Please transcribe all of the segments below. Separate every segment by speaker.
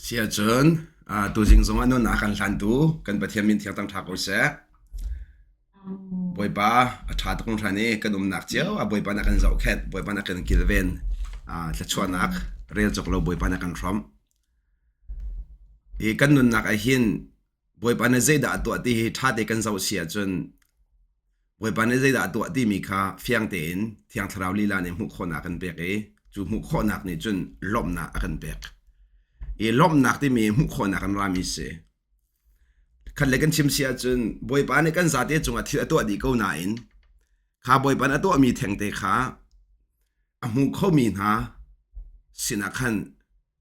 Speaker 1: Siahcun tuzing zongah nunnak a kan hlantu kan Pathian min thiang tang ṭha ko seh. Bawipa a ṭha tuk hringhran i kan umnak cio ah Bawipa nih a kan zohkhenh, Bawipa nih a kan kilven, thluachuahnak rel cawk lo Bawipa nih a kan hrawmh. Hi kan nunnak ah hin Bawipa nih zeidah a tuah ti hi ṭha te kan zoh si ahcun Bawipa nih zeidah a tuah timi kha fiang tein Thiang Thlarau lila nih hmuh khawhnak a kan pek i cu hmuh khawhnak nih cun lawmhnak a kan pek. I lawmhnak timi hmuh khawhnak an rami si. Khat le kan chim si ahcun Bawipa nih kan zate cungah thil a tuah dih ko nain kha Bawipa nih a tuahmi thengte kha a hmu khomi hna sinah khan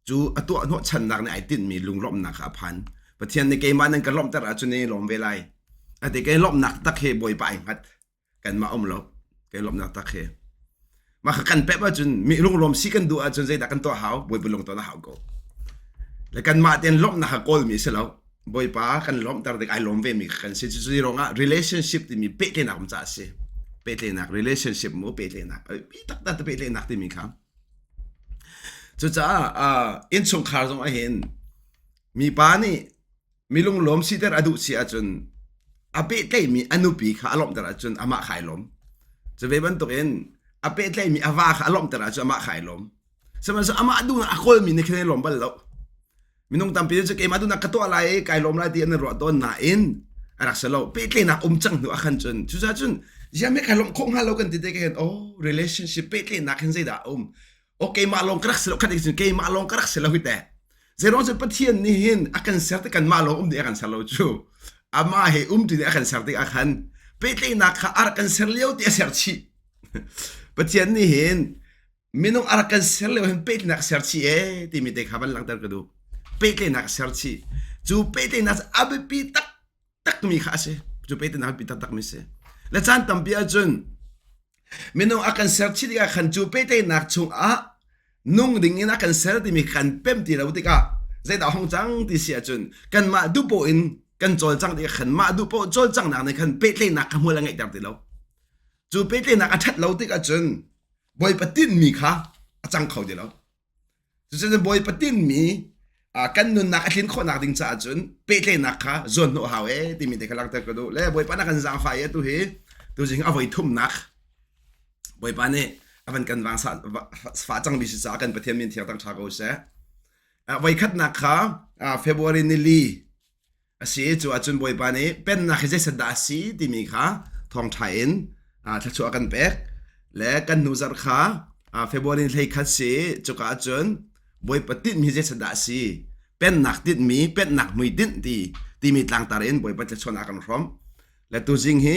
Speaker 1: cu a tuah hnawhchannak nih ai tinhmi lunglawmhnak kha a phan. Pathian nih keimah nan ka lawmhter ahcun i lawm ve lai. Ati kei lawmhnak tak hi Bawipa ai hngat. Kanmah um lo. Kei lawmhnak tak hi. Mah kha kan pep ahcun mi lunglawm si kan duh ahcun zeidah kan tuah hau? Bawipa lungton a hau ko. Le kanmah tein lawmhnak kha kawlmi si lo. Bawipa kan lawmhter tik ai lawm ve mi kan si. Cucu ruangah relationship timi pehtlaihnak um caah a si. Pehtlaihnak relationship mu pehtlaihnak. Bi taktak pehtlaihnak timi kha. Cucaah innchungkhar zong ahhin mipa nih mi lunglawm siter a duh si ahcun a pehtlaihmi a nupi kha a lawmhter ahcun amah kha ai lawm. Cu ve bantukin a pehtlaihmi a va kha a lawmhter ahcun amah kha ai lawm. Sihmanhsehlaw amah duhnak a kawlmi nih khin ai lawm bal lo. Minung tampi cu keimah duhnak ka tuah lai i kai lawm lai ti an i ruah tawn nain a rak si lo. Pehtlaihnak um cang hnu ah khan cun cucaah cun ziah me kai lawmh khawh hnga lo kan ti te khin oh relationship pehtlaihnak hin zeidah a um oh keimah lawng ka rak si lo khat cun keimah lawng ka rak si lo hi teh zeiruang cun Pathian nih hin a kan ser ti kanmah lawng um ding a kan ser lo cu amah he um ti ding a kan ser tik ah khan pehtlaihnak kha a rak kan ser lio ti a ser chih Pathian nih hin minung a rak kan ser lio hin pehtlaihnak ser chih e timi te kha van langhter ka duh pehtlaihnak ser chih cu pehtlaihnak cu a biapi taktakmi kha a si cu pehtlaihnak a biapi taktakmi si le caan tampi ahcun minung a kan ser chih tikah khan cu pehtlaihnak chungah nung ding in a kan ser timi kan pem ti lo tikah zeidah hong cang ti si ahcun kanmah duhpoh in kan cawlcang tikah khan mah duhpoh cawlcanghnak nih khan pehtlaihnak kha hmual a ngeihter ti lo cu pehtlaihnak a ṭhat lo tik ahcun Bawipa tinhmi kha a cang kho ti lo. Cucaah Bawipa tinhmi kan nunnak a tlin khawhnak ding caah cun pehtlaihnak kha zuanhnawh hau ee timi te kha langhter ka duh. Le Bawipa na kan zaangfah i atu hi tuzing a voi thumnak Bawipa nih a van kan vang fa cangmi si caah kan Pathian min thiang tang ṭha ko seh. Voi khatnak kha February nili A si cu ahcun Bawipa nih pennak hi zeiset dah a si timi kha thawngṭha in thluachuah a kan pek. Le kan hnu zarh kha February 11 si cuka ahcun Bawipa tinhmi zeiset dah a si pennak tinhmi pennak hmuitinh ti timi tlangtar in Bawipa thluachuahnak a kan hrawmh. Le tuzing hi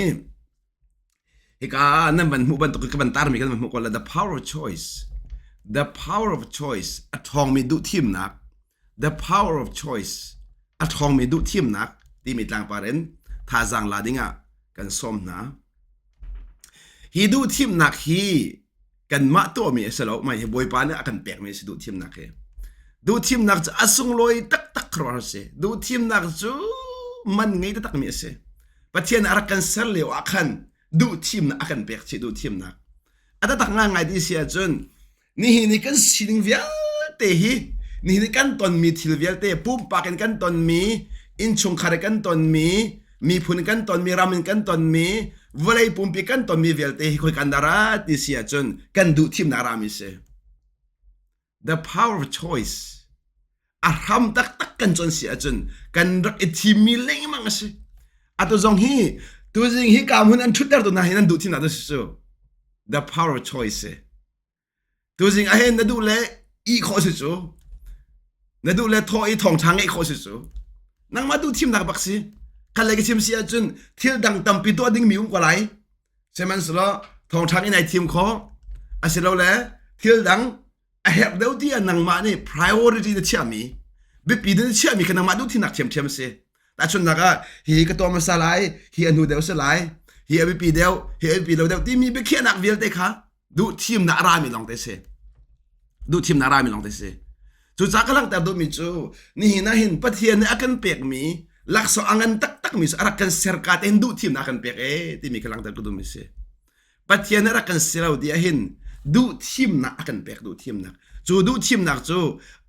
Speaker 1: hika ah nan van hmuh bantuk ka van tarmi kan van hmuh ko la the power of choice the power of choice a ṭhawngmi duhthimnak The Power of Choice a ṭhawngmi duhthimnak timi tlangpar in thazaang la dingah kan sawm hna. Hi duhthimnak hi kanmah tuahmi a si lo, mah hi Bawipa nih a kan pekmi a si duhthimnak hi. Duhthimnak cu a sunglawi taktak khuaruahhar a si. Duhthimnak cu man ngei taktakmi a si. Pathian a rak kan ser lio ah khan duhthimnak a kan pek chih duhthimnak. A taktak ngaingai ti si ahcun Nihin i kan sining vialte hi nihin i kan tonmi thil vialte pumpak in kan tonmi innchungkhar in kan tonmi miphun in kan tonmi ram in kan tonmi vawlei pumpi kan tonmi vialte hi khoi kan dara ti si ahcun kan duh thimnak rami si the power of choice a hram taktak kan cawn si ahcun kan rak i thimmi lengmang a si atu zong hi tuzing hi ka hmun an ṭhutter tu hna hi nan duh thimnak tu si cu the power of choice si Tuzing ahhin na duh le ih khawh si cu. Na duh le thaw i thawngṭha ngeih khawh si cu. Nangmah duh thimnak bak si. Khat le ka chim si ahcun thil dang tampi tuah dingmi um ko lai. Sihmanhsehlaw thawngṭha in ai thim khawh. Asilole thil dang a herh deuh ti ah nangmah nih priority na chiahmi biapi na chiahmi kha nangmah duh thimnak ṭhiamṭhiam a si. Tahchunhnak ah hi ka tuah hmasa lai, hi a hnu deuh si lai, hi a biapi deuh, hi a biapi lo deuh timi biakhiahnak vialte kha duhthimnak a rami lawng te si duhthimnak a rami lawng te si cucaah ka langhter duhmi cu nihin ah hin Pathian nih a kan pekmi laksawng a ngan taktakmi cu a rak kan serka te hin duhthimnak a kan pek ee timi ka langhter ka duhmi si Pathian nih a rak kan si lo ti ah hin duhthimnak a kan pek duhthimnak. Cu duhthimnak cu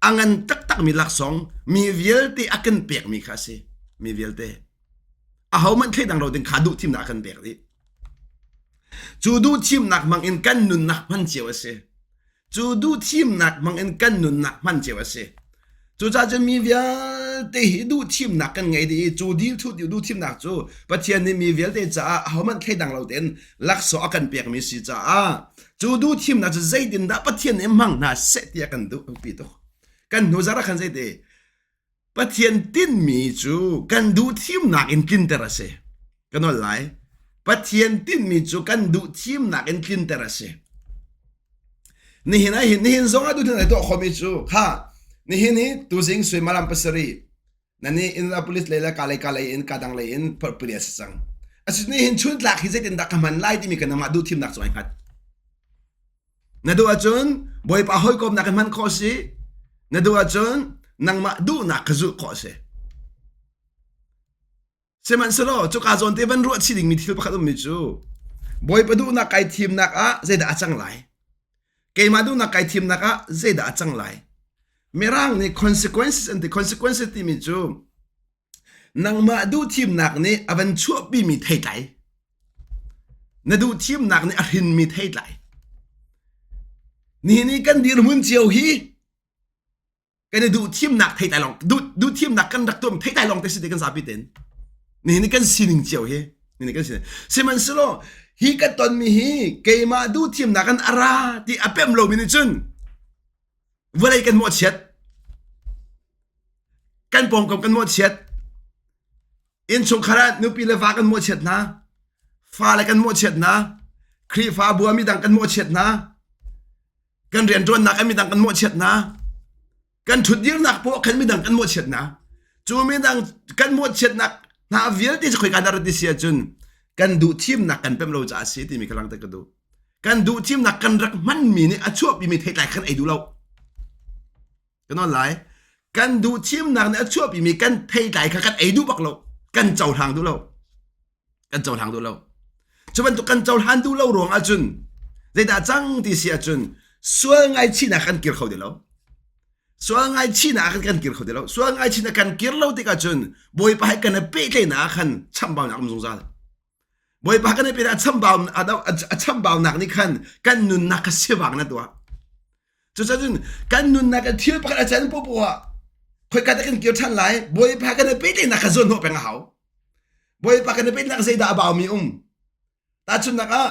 Speaker 1: a ngan taktakmi laksawng mi vialte a kan pekmi kha a si. Mi vialte. Ahohmanh thleidang lo ding kha duhthimnak a kan pek dih. Cu duhthimnak hmang in kan nunnak hman cio a si. Cu duhthimnak hmang in kan nunnak hman cio a si. Cucaah cun mi vialte hi duhthimnak kan ngei dih i cu duhthimnak cu Pathian nih mi vialte caah ahohmanh thleidang lo tein laksawng a kan pekmi si caah cu duhthimnak cu zeitindah Pathian nih hmang hna seh ti a kan duh pi tuk. Kan hnu zarh ah khan zeiti Pathian tinhmi cu kan duhthimnak in tlinter a si. Ka nawl lai. Pathian tinhmi cu kan duhthimnak in tlinter a si. Nihin ah hin nihin zong ah duhthimnak tuah khomi cu kha nihin hi tuzing suimilam pasarih nani Indianapolis lei le ka lei ka lei in ka dang lei in pali a si cang. Asinain chuntlak hi zeitindah ka hman lai timi kan nangmah duhthimnak cu ai hngat. Na duh ahcun Bawipa hawikomnak in hman khawh a si. Na duh ahcun nangmah duhnak kha zulh khawh a si. Sihmanhsehlaw cuka zawn te van ruah chih dingmi thil pakhat ummi cu Bawipa duhnak kai thimnak ah zeidah a cang lai? Keimah duhnak kai thimnak ah zeidah a cang lai? Mirang nih consequences an ti. Consequences timi cu Nangmah duhthimnak nih a van chuahpimi theitlai. Na duhthimnak nih a hrinmi theitlai. Nihin i kan dirhmun cio hi kan i duhthimnak theitlai lawng duhthimnak kan rak tuahmi theitlai lawng te si te kan zapi tein. Nihin i kan sining cio hi nihin kan sining. Sihmanhsehlaw hi ka tonmi hi keimah duhthimnak in a ra ti a pem lomi nih cun vawlei kan mawhchiat kan pawngkam kan mawhchiat innchungkhar ah nupi le va kan mawhchiat hna fale kan mawhchiat hna Khrihfabu ah midang kan mawhchiat hna kan rianṭuannak ah midang kan mawhchiat hna kan ṭhutdirnak poah khan midang kan mawhchiat hna cu midang kan mawhchiatnak hna vialte cu khoika dah rat ti si ahcun kan duh thimnak kan pemh lo caah a si timi kha langhter ka duh kan duh thimnak kan rak hmanmi nih a chuahpimi theitlai khan ei duh lo kan on lai kan duh thimnak nih a chuahpimi kan theitlai kha kan ei duh bak lo kan cohlang duh lo kan cohlang duh lo cu bantuk kan cohlan duh lo ruang ahcun zeidah cang ti si ahcun sual ngaichihnak kan kir kho ti lo sual ngaichihnak ah kan kir kho ti lo sual ngaichihnak kan kir lo tikah cun bawipa he kan i pehtlaihnak ah khan chambaunak um zungzal Bawipa kan i pe a chambau a chambaunak nih khan kan nunnak kha sivang na tuah. Cucun kan nunnak in thil pakhat a can popoh ah khoika dah kan kir ṭhan lai Bawipa kan i pehtlaihnak kha zawn hnawh peng a hau. Bawipa kan i pehtlaihnak zeidah a baumi um. Tahchunhnak ah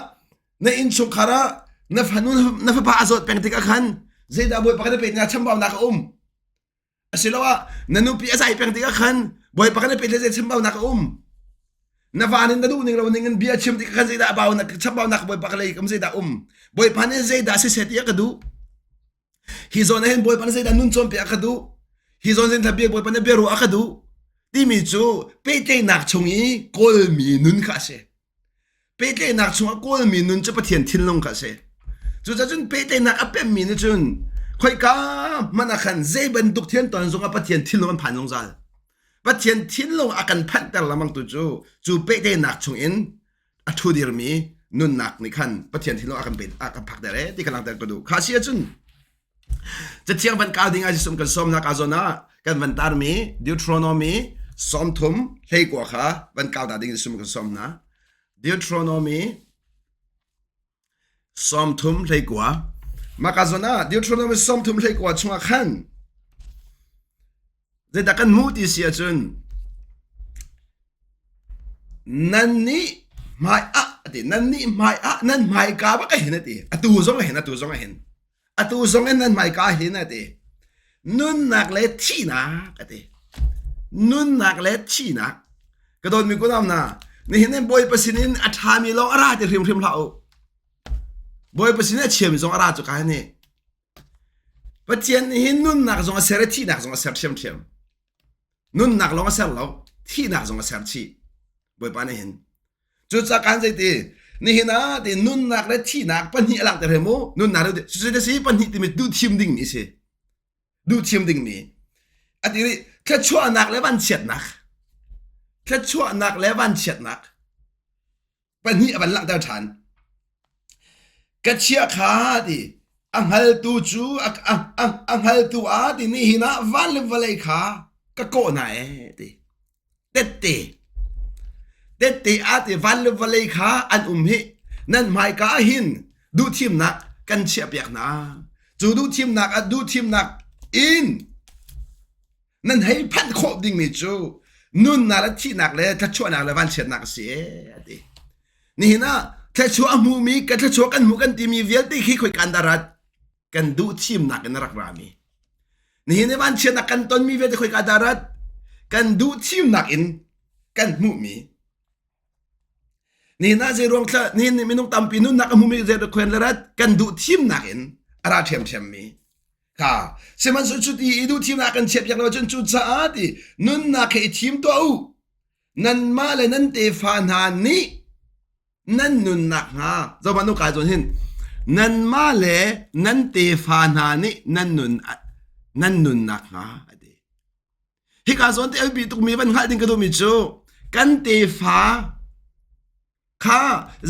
Speaker 1: na innchungkhar ah na fanu na fapa a zawt peng tikah khan zeidah Bawipa kan i pehtlaihnak chambaunak a um. Asiloah na nupi a zai peng tikah khan Bawipa kan i pe zei chambaunak a um. Na van in na duh ning lo ning in bia chim tikah khan zeidah baunak chambaunak Bawipa ka lei kam zeidah um. Bawipa nih zeidah siseh ti a ka duh. Hi zawn ah hin Bawipa nih zeidah nun cawnpiak a ka duh. Hi zawn hin bia Bawipa nih bia ruah a ka duh. Timi cu pehtlaihnak chung i kawlmi nun kha a si. Pehtlaihnak chungah kawlmi nun cu Pathian thinlung kha a si. Cucaah cun pehtlaihnak a pemmi nih cun khoika hmanh ah khan zei bantuk thil an ton zongah Pathian thinlung an phan zungzal. Pathian thinlung a kan phanhter lengmang tu cu cu pehtlaihnak chungin a ṭhudirmi nunnak nih khan Pathian thinlung a kan pe a kan phakter ee ti kha langhter ka duh. Kha si ahcun Cathiang van kau ding ah Jesuh kan sawmnak ah zawn ah kan van tarmi Deuteronomy 30 hleikua kha van kau ta ding Jesuh kan sawm hna. Deuteronomy 30 hleikua Maka zawn ah Deuteronomy 30 hleikua chungah khan Zeidah kan hmuh ti si ahcun nannih hmai ah ati nannih hmai ah nan hmaika bak a hin ati atu zong a hin atu zong a hin atu zong in nan hmaika hin ati nunnak le thihnak ati nunnak le thihnak ka dawtmi kunau hna nihin in Bawipa sinin a ṭhami lawng a ra ti hrimhrim hlah u Bawipa sin a chiami zong a ra cu ka ni Pathian nih hin nunnak zong a ser i thihnak zong a ser ṭhiamṭhiam. Nunnak lawng a ser lo, thihnak zong a ser chih. Bawipa nih hin. Cucaah kan zeiti nihin ah ti nunnak le thihnak pahnih a langhter he mu nunnak le cucu si pahnih timi duh thim dingmi si duh thim dingmi a ti rih thluachuahnak le vanchiatnak thluachuahnak le vanchiatnak pahnih a van langhter ṭhan. Ka chia kha ti. A hngaltu cu a, a, a, a hngaltu ah ti nihin ah van le vawlei kha ka kawh hna ee ti. Tette. Tette ah ti van le vawlei kha an um hi nan hmaika ah hin duhthimnak kan chiahpiak hna. Cu duhthimnak ah duhthimnak in nan hei phanh khawh dingmi cu nunnak le thihnak le thluachuahnak le vanchiatnak a si ee a ti. Nihin ah thluachuah a hmumi ka thluachuah kan hmuh kan timi vialte khi khoi kan dah rat kan duh thimnak in a rak rami. Nihin i vanchiatnak kan tonmi vialte khoi ka dah rat kan duh thimnak in kan hmuhmi. Nihin ah zei ruang thla nihin ni minung tampi nunnak a hmumi zei khuen le rat kan duh thimnak in a ra ṭhiamṭhiammi. Kha sihmanhsehlaw cuti i duh thimnak kan chiahpiak lo ahcun cucaah ti nunnak he i thim tuah u. Nanmah le nan tefa hna nih nan nunnak hnga zohhmanh nu kai zawn hin nanmah le nan tefa hna nih nan nun nan nunnak hnga a ti. Hika zawn te a biapi tukmi van hngalh ding ka duhmi cu kan tefa kha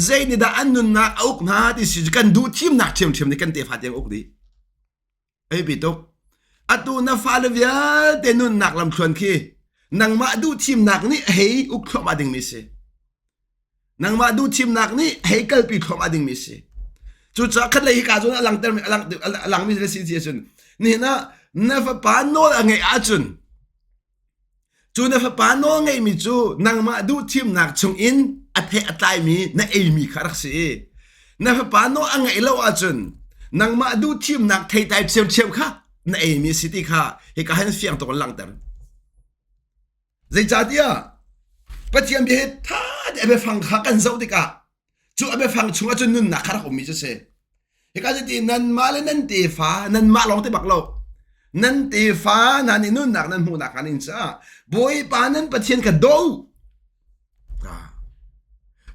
Speaker 1: zei nih dah an nunnak a uk hna ti si kan duh thimnak ṭhiamṭhiam nih kan tefa tiang uk dih. Ei pi tuk. Atu na fale vialte nunnak lamthluan khi nangmah duh thimnak nih hei uk thluahmah dingmi si. Nangmah duh thimnak nih hei kalpi thluahmah dingmi si. Cucaah khat lei hi ka zawn a langter mi a langmi si si ahcun nihin ah na fapa nawl a ngeih ahcun Cu na fapa nawl ngeihmi cu nangmah duhthimnak chungin a thei a tlaimi na eimi kha rak si i na fapa nawl a ngeih lo ahcun nangmah duhthimnak theitlai ṭhiamṭhiam kha na eimi a si ti kha hika hin fiang tuk in langhter. Zeicahtiah Pathian bia hi ṭha te a biafang kha kan zoh tikah cu a biafang chungah cun nunnak kha rak ummi cu si. Hika cu ti nanmah le nan tefa nanmah lawng te bak lo nan tefa hna nih nunnak nan hmuhnak hnga ding caah Bawipa nan Pathian kha do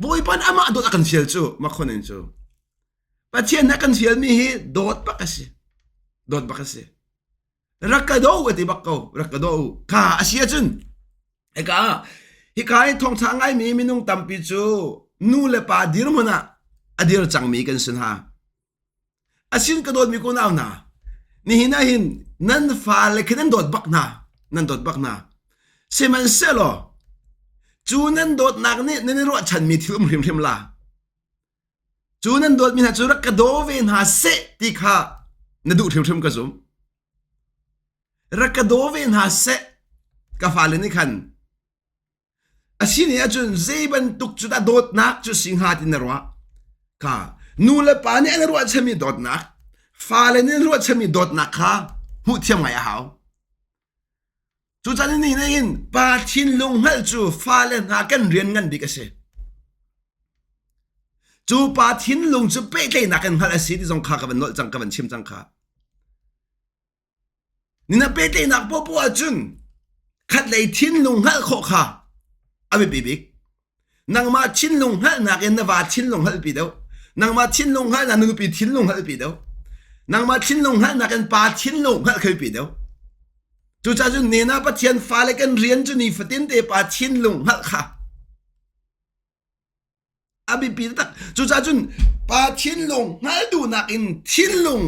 Speaker 1: Bawipa nih amah dawt a kan fial cu makhon in cu Pathian nih a kan fialmi hi dawt bak a si dawt bak a si rak ka do a ti bak ko rak ka do kha a si ahcun hika hika i thawngtha ngaimi minung tampi cu nu le pa dirhmun ah a dir cangmi kan si hna asin ka dawtmi ko nau hna nihin ah hin nan fale khi nan dawt bak hna nan dawt bak hna sihmanhsehlaw cu nan dawtnak nih nan i ruahchanmi thil um hrimhrim la Cu nan dawtmi hna cu rak ka daw ve hna seh ti kha na duh hrimhrim ka zum. Rak ka daw ve hna seh ka fale nih khan a si ne ahcun zei bantuk cu dah dawtnak cu si hnga ti na ruah kha nu le pa nih an ruahchanmi dawtnak fale nih an ruahchanmi dawtnak kha hmuh thiam ngai a hau Cucan ni in pa thinlung hngalh cu fale hna kan rian ngan bik a si. Cu pa thinlung cu pehtlaihnak in hngalh a si ti zong kha ka van nolh cang ka van chim cang kha. Nina pehtlaihnak popoh ahcun khatlei thinlung hngalh khawh kha a biapi bik. Nangmah thinlung hngalhnak in na va thinlung hngalhpi deuh. Nangmah thinlung hngalhnak na nupi thinlung hngalhpi deuh. Nangmah thinlung hngalhnak in pa thinlung hngalh khalpi deuh. Cucaah cun nena Pathian fale kan rian cu nifatin te pa thinlung hngalh kha a biapi tak. Cucaah cun pa thinlung hngalh duhnak in thinlung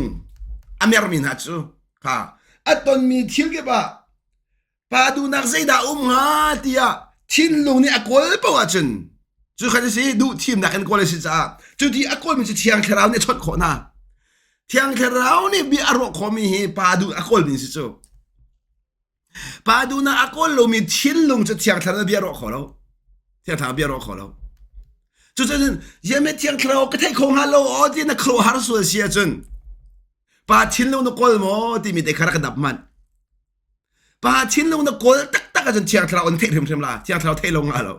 Speaker 1: a mermi hna cu kha a tonmi thil kip ah Pa duhnak zeidah um hnga tiah thinlung nih a kawl paoh ahcun cu khan a si duh thimnak in kawl a si caah cu ti a kawlmi cu Thiang Thlarau nih a chawnh khawh hna. Thiang Thlarau nih bia a ruah khawhmi hi pa duh a kawlmi si cu. Pa duhnak a kawl lomi thinlung cu Thiang Thlarau nih bia a ruah kho lo. Thiang Thlarau bia a ruah kho lo. Cucun Yeme Thiang Thlarau ka theih kho hnga lo aw ti na khuaruahhar sual si ahcun pa thinlung na kawl maw timi te kha rak dap hmanh. Pa thinlung na kawl taktak ahcun Thiang Thlarau an theih hrimhrim la. Thiang Thlarau theih lo nga lo.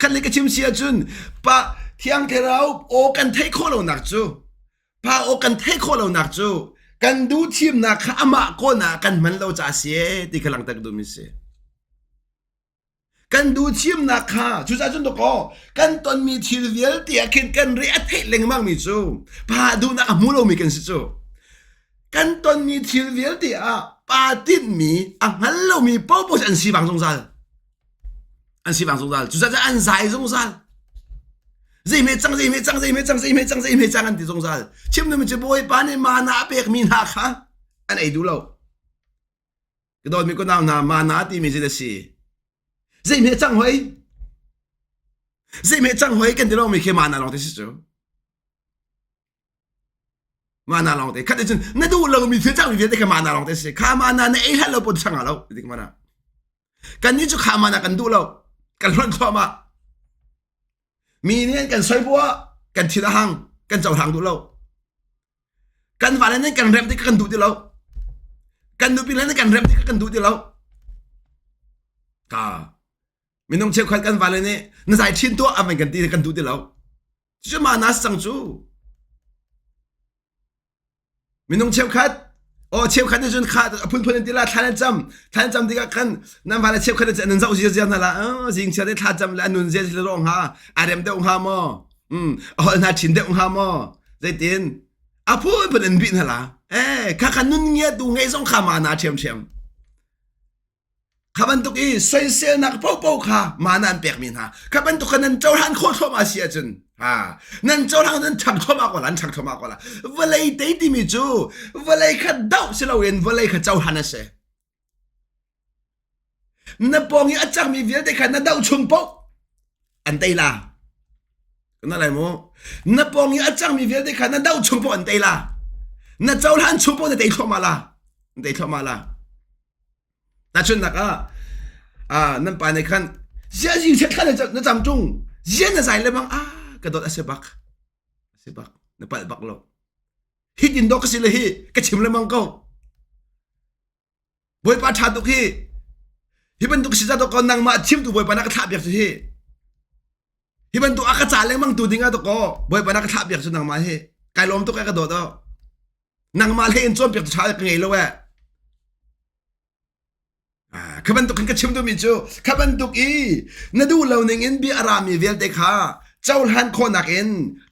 Speaker 1: Khat le ka chim si ahcun pa Thiang Thlarau aw kan theih khawh lonak cu pa aw kan theih khawh lonak cu kan duh thimnak kha amah kawlnak kan hman lo caah si ti kha langhter ka duhmi si. Kan duhthimnak kha cucaah cun dawkaw kan tonmi thil vialte ah khin kan re a theih lengmangmi cu pa duhnak a hmu lomi kan si cu. Kan tonmi thil vialte ah pa tinhmi a hngal lomi paohpaoh cu an sivang zungzal. An sivang zungzal. Cucaah an zai zungzal. Zeihme cang zeihme cang zeihme cang zeihme cang zeihme cang an ti zungzal. Chim duhmi cu Bawipa nih mana a pekmi hna kha an ei duh lo. Ka dawtmi ka nau hna mana timi zei a si? Zeihme cang hoi? Zeihme cang hoi kan ti lomi khi mana lawng te si cu. Mana lawng te khat cun na duh lomi thil cangmi vialte kha mana lawng te si. Kha mana na ei hlan lo pun chang lo ti mana. Kannih cu kha mana kan duh lo. Kan hlonh thluahmah. Mi nih an kan soi buah kan thin a hang kan cohlang duh lo. Kan vale nih kan remh tik kan duh ti lo. Kan nupi le nih kan remh tik kan duh ti lo. Ka minung cheukhat kan vale nih na zai chin tuah aman kan ti kan duh ti lo. Cu mana sang cu. Minung cheukhat aw cheukhat nih cun kha a phunphun in ti la thla nan cam thla nan cam tikah khan nan vale cheukhat nih nan zoh ziarziar hna la zing chia te thla cam le a nun zia si rawh hnga a rem deuh hnga maw um a holh hna chin deuh hnga maw zeitin a phunphun in bih hna la eh kha kha nun ngia tu ngei zong kha ma na ṭhiamṭhiam Kha bantuk i soiselnak paohpaoh kha mana an pekmi hna. Kha bantuk kha nan cohlan khawh thluahmah si ahcun ha nan cohlan nan ṭhang thluahmah ko la an ṭhang thluahmah ko la. Vawlei tei timi cu vawlei kha doh si loin vawlei kha cohlan a si. Na pawng i a cangmi vialte kha na doh chung paoh an tei la. Na lai mu. Na pawng i a cangmi vialte kha na doh chung paoh an tei la. Na cohlan chung paoh na tei thluahmah la. Na tei thluahmah la. Tahchunhnak ah, ah nan pa nih khan zia zing chiat khan na cam ṭung zia na zai lebang ah ka dawt a si bak a si bak na palh bak lo hi tin dawh ka si le hi ka chim lengmang ko bawipa ṭha tuk hi hi bantuk si za ko nangmah chimtu bawipa na ka thlah piak cu hi hi bantuk a ka ca lengmang tu ding ah dakaw bawipa na ka thlah piak cu nangmah hi kai lawm tuk e ka dawt o nangmah hlei in cawnpiak tu ṭha ka ngei lo e kha bantuk khan ka chim duhmi cu kha bantuk i na duh lo ning in bia a rami vialte kha cohlan khawhnak in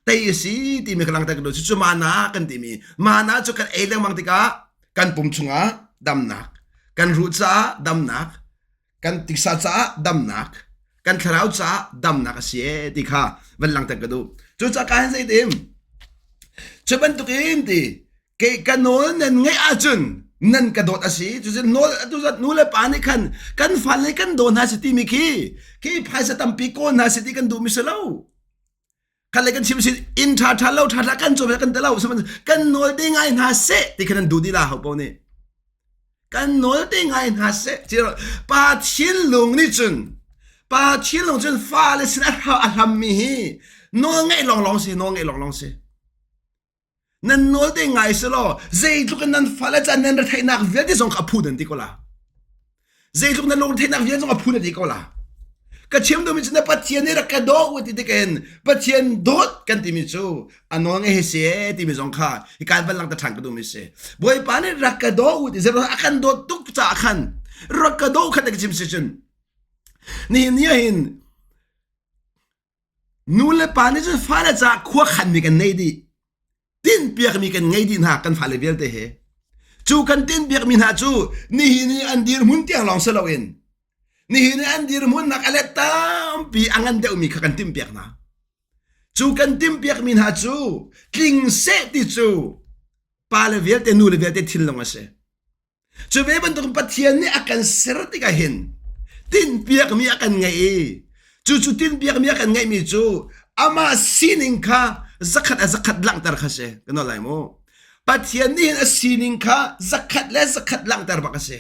Speaker 1: tei a si timi ka langhter ka duh cucu mana kan timi mana cu kan ei lengmang tikah kan pum chungah damnak kan ruh caah damnak kan tiksa caah damnak kan thlarau caah damnak a si e ti kha van langhter ka duh cucaah ka han zeitim cu bantukin ti kei ka nawl nan ngeih ahcun nan ka dawt a si cucu nawl atu zat nu le pa nih khan kan fale kan daw hna si timi khi khi phaisa tampi kawl hna si ti kan duhmi si lo khan le kan chim si inn ṭha ṭha lo ṭha ṭha kan cawm kan te lo kan nawl te ngai hna seh ti khan an duh dih la ho paoh nih kan nawl te ngai hna seh pa thinlung nih cun pa thinlung cun fale sin a hlammi hi nawl ngeih lawnglawng si nawl ngeih lawnglawng si Nan nawl te ngai selaw zeitluk in nan fale can nan retheihnak vialte zong kha a phu nan ti ko la. Zeitluk nan lungretheihnak vialte zong a phu nan ti ko la. Ka chim duhmi cu na Pathian nih rak ka daw u ti tikin Pathian dawt kan timi cu a nawl ngei he si e timi zong kha hi kan van langhter ṭhan ka duhmi si. Bawipa nih rak ka daw u ti zeruang a kan dawt tuk caah khan rak ka daw khan ka chim si cun nihin ni ah hin Nu le pa nih cun fale caah khua khanmi kan nei dih. Tinhpiakmi kan ngei dih hna kan fale vialte he. Cu kan tinhpiakmi hna cu nihin i an dirhmun tiang lawng si loin nihin i an dirhmunnak a let tampi a ngan deuhmi kha kan timhpiak hna. Cu kan timhpiakmi hna cu tling seh ti cu pale vialte nu le vialte thinlung a si. Cu ve bantukin Pathian nih a kan ser tikah hin tinhpiakmi a kan ngeih i cucu tinhpiakmi a kan ngeihmi cu amah sining kha zakhat a zakhat langhter kha si. Kan nawl lai mu. Pathian nih hin a sining kha zakhat le zakhat langhter bak a si.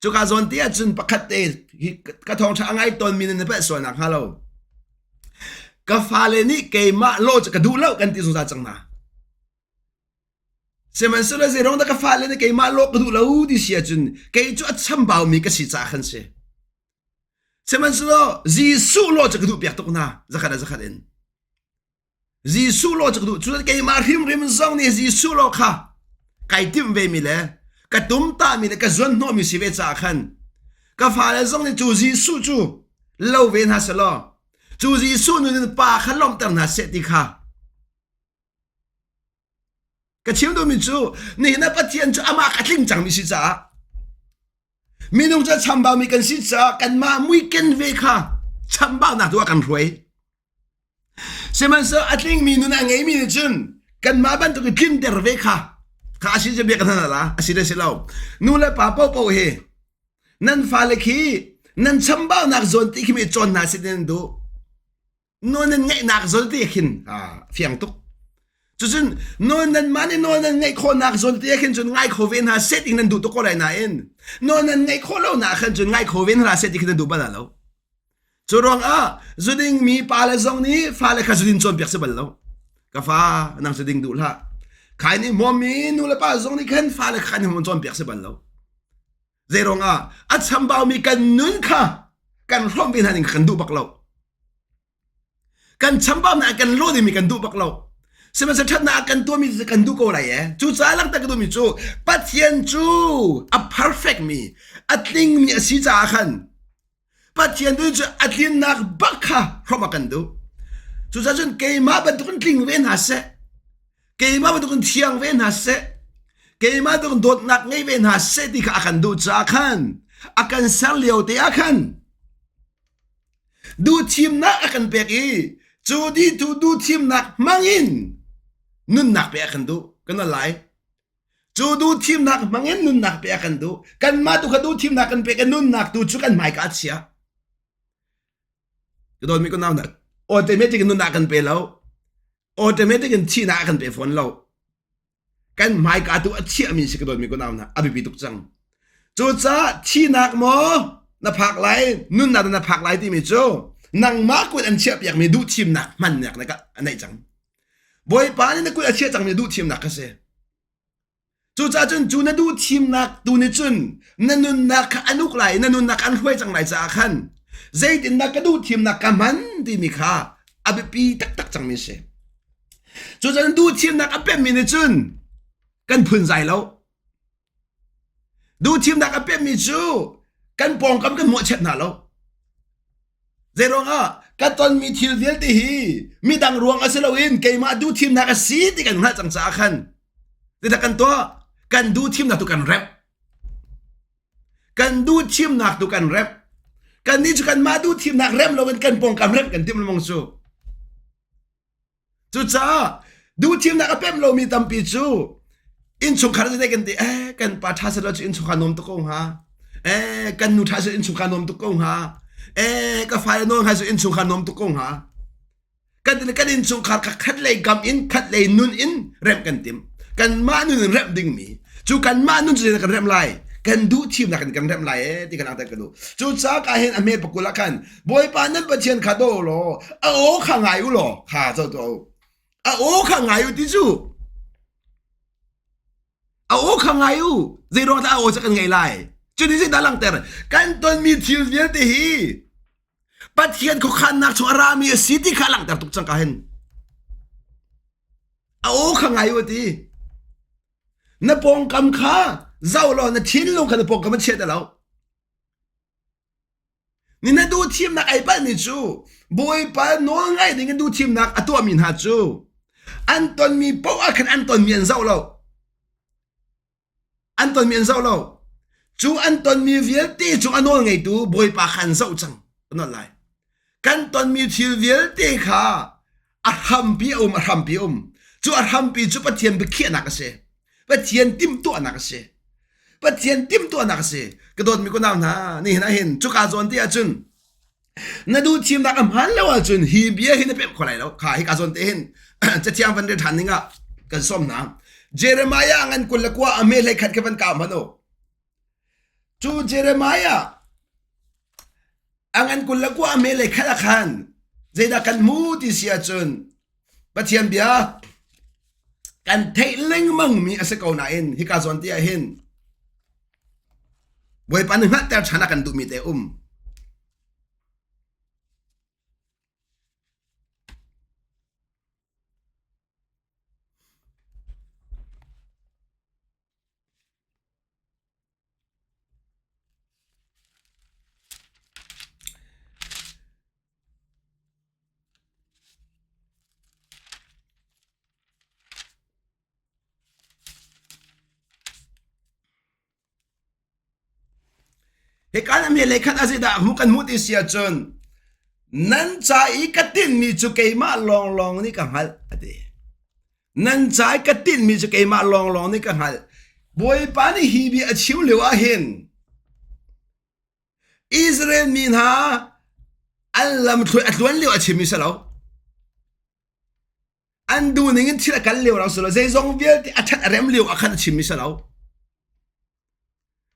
Speaker 1: Cuka zawn te ahcun pakhat te hi ka thawngṭha a ngai tawnmi nan palh sual nak hnga lo. Ka fale nih keimah law cu ka duh lo kan ti zungzal cang hna. Sihmanhsehlaw zeiruang dah ka fale nih keimah lawh ka duh lo ti si ahcun kei cu a chambaumi ka si caah khan si. Sihmanhsehlaw Jesuh law cu ka duh piak tuk hna zakhat ah zakhat in. Jesuh law cu ka duh cu keimah hrimhrim zong nih Jesuh law kha kai timh ve mi le ka tumtahmi le ka zuan hnawhmi si ve caah khan ka fale zong nih cu Jesuh cu lo ve hna selaw cu Jesuh nun in pa kha lawmhter hna seh ti kha Ka chim duhmi cu nihin ah Pathian cu amah ka tling cangmi si caah minung cu chambaumi kan si caah kanmah muiken ve kha chambaunak tu ah kan hruai. Sihmanhsehlaw a tlingmi nun a ngeimi nih cun kanmah bantuk i tlinter ve kha kha a si bia kan hal la a si le si lo. Nu le pa paohpaoh hi nan fale khi nan chambaunak zawn ti khi mi cawn hna sin nan duh. Nawl nan ngeihnak zawn ti khin fiang tuk. Cucun nawl nan mah nih nawl nan ngeih khawhnak zawn ti khin cun ngai kho ve hna seh ti nan duh tuk ko lai nain nawl nan ngeih khawh lo nak khan cun ngai kho ve hna seh ti khi nan duh bal lo. Cu ruangah zuding mi pale zong nih fale kha zudin cawnpiak si bal lo. Ka fa nang zuding duh hlah. Khai nih hmuammi nu le pa zong nih khan fale kha an hmuam cawnpiak si bal lo. Zei ruangah a chambaumi kan nun kha kan hrawmh ve hna ning kan duh bak lo. Kan chambaunak kan lawh dingmi kan duh bak lo. Sihmanhsehlaw ṭhatnak kan tuahmi cu kan duh ko lai ee. Cucaah langhter ka duhmi cu Pathian cu a perfect mi, a tlingmi a si caah khan Pathian tu cu a tlinnak bak kha hrawmh a kan duh. Cucaah cun keimah bantukin tling ve hna seh. Keimah bantukin thiang ve hna seh. Keimah bantukin dawtnak ngei ve hna seh ti kha a kan duh caah khan a kan ser lio te ah khan duhthimnak a kan pek i cu di tu duhthimnak hmangin nunnak pe a kan duh. Kan lai. Cu duhthimnak hmangin nunnak pe a kan duh. Kanmah tu kha duhthimnak kan pek i nunnak tu cu kan hmaika a chia. Ka dawtmi ka nau hna, automatic in nunnak kan pe lo. Automatic in thihnak a kan pe fawn lo. Kan hmaika tu a chiahmi si ka dawtmi ka nau hna, a biapi tuk cang. Cucaah thihnak maw na phak lai, nunnak na phak lai timi cu nangmah kut an chiahpiakmi duhthimnak hmannak na a neih cang. Bawipa nih na kut a chiah cangmi duhthimnak kha si. Cucaah cun cu na duhthimnak tu nih cun na nunnak kha an uk lai i na nunnak an hruai cang lai caah khan zeitindah ka duhthimnak ka hman timi kha a biapi taktak cangmi a si. Cucaah duhthimnak a pemmi nih cun kan phunzai lo. Duhthimnak a pemmi cu kan pawngkam kan mawhchiat hna lo. Zeiruangah ka tonmi thil vialte hi midang ruang a si loin keimah duhthimnak a si ti kan hngalh cang caah khan zeidah kan tuah? Kan duhthimnak tu kan remh. Kan duhthimnak tu kan remh. Kannih cu kanmah duhthimnak remh loin kan pawngkam remh kan timh lengmang cu. Cucaah duhthimnak a pemh lomi tampi cu innchungkhar zei kan ti eh kan pa ṭha seh law cu innchungkhar nuam tuk ko hnga eh kan nu ṭha seh innchungkhar nuam tuk ko hnga eh ka fale nawl hnga cu innchungkhar nuam tuk ko hnga kan ti kan innchungkhar kha khat lei kam in khat lei nun in remh kan tim kanmah nun in remh dingmi cu kanmah nun cu kan remh lai kan duh thimnak in kan remh lai eh ti kan langhter ka duh cucaah ka hin a hme pakul ah khan Bawipa nan Pathian kha daw law a aw kha ngai u law kha zo to a aw kha ngai u ti cu a aw kha ngai u zei ruang dah a aw cu kan ngaih lai cu nih zeidah langhter kan tonmi thil vialte hi Pathian khuakhannak chung a rami a si ti kha langhter tuk cang ka hin a aw kha ngai u ti na pawngkam kha zoh law na thinlung kha na pawngkam a chiat lo Ni na duhthimnak ai palhmi cu Bawipa nawl ngai ding in duhthimnak a tuahmi hna cu an tonmi paoh ah khan an tonmi an zoh lo. An tonmi an zoh lo. Cu an tonmi vialte cung a nawl ngeitu Bawipa kha an zoh cang. An nawl lai. Kan tonmi thil vialte kha a hrampi a um, a hrampi a um. Cu a hrampi cu Pathian biakhiahnak a si. Pathian timhtuahnak a si. Pathian timhtuahnak a si. Ka dawtmi kunau hna, nihin ah hin cuka zawn te ahcun na duh thimnak a hmaan lo ahcun hi bia hi na pemh kho lai lo. Kha hika zawn te hin cathiang van rel ṭhan ding ah kan sawm hna. Jeremiah ngan 22 a me hlei khat kha van kau hmanh u. Cu Jeremiah a ngan 29 a me hlei khat ah khan zeidah kan hmu ti si ahcun Pathian bia kan theih lengmang mi a si ko nain hika zawn te ah hin Bawipa nih hngalhter ṭhan a kan duhmi te um. Hika na hme lei khat ah zeidah hmuh kan hmuh ti si ahcun. Nan ca i ka tinhmi cu keimah lawnglawng nih ka hngalh a ti. Nan ca i ka tinhmi cu keimah lawnglawng nih ka hngalh. Bawipa nih hi bia a chim lio ah hin Israel mi hna an lamthluai a tluan lio a chimmi si lo. An duh ning in thil a kal lio rang si lo. Zeizong vialte a ṭhat a rem lio ah khan a chimmi si lo.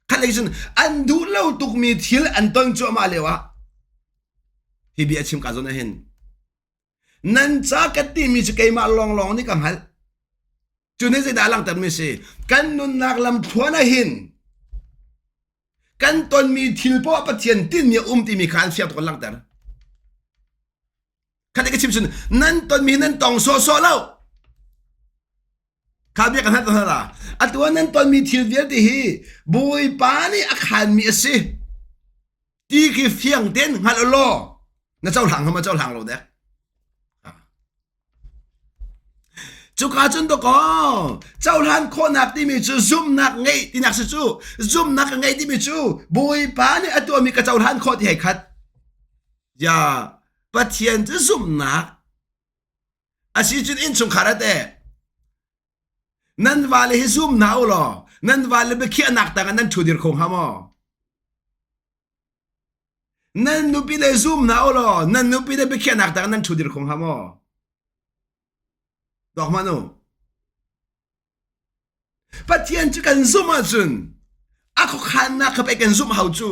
Speaker 1: Khat lei cun an duh lo tukmi thil an ton cuahmah lio ah hi bia a chim ka zawn ah hin nan ca ka timi cu keimah lawnglawng nih ka hngalh. Cu nih zeidah a langhtermi si? Kan nunnak lamthluan ah hin kan tonmi thil poah Pathian tinmi a um timi kha an fiang tuk an langhter. Khat ka chim cun nan tonmi nan tong sawhsawh lo. Kha bia kan hal hna atu ah nan tonmi thil vialte hi Bawipa nih a khanmi a si ti khi fiang tein hngalh law na cohlang hnga ma cohlang lo dek. Cuka cun dawkaw cohlan khawhnak timi cu zumhnak ngeih tinak si cu zumhnak ka ngeih timi cu Bawipa nih a tuahmi ka cohlan khawh ti hei khat. Ya Pathian cu zumhnak a si cun innchungkhar ah teh nan vale hi zum hna u law nan vale biakhiahnak tangah nan ṭhu dir kho hnga maw? Nan nupi le zum hna u law nan nupi le biakhiahnak tangah nan ṭhu dir kho hnga maw? Tuak hmanh u. Pathian cu kan zumh ahcun a khuakhannak kha pei kan zumh hau cu.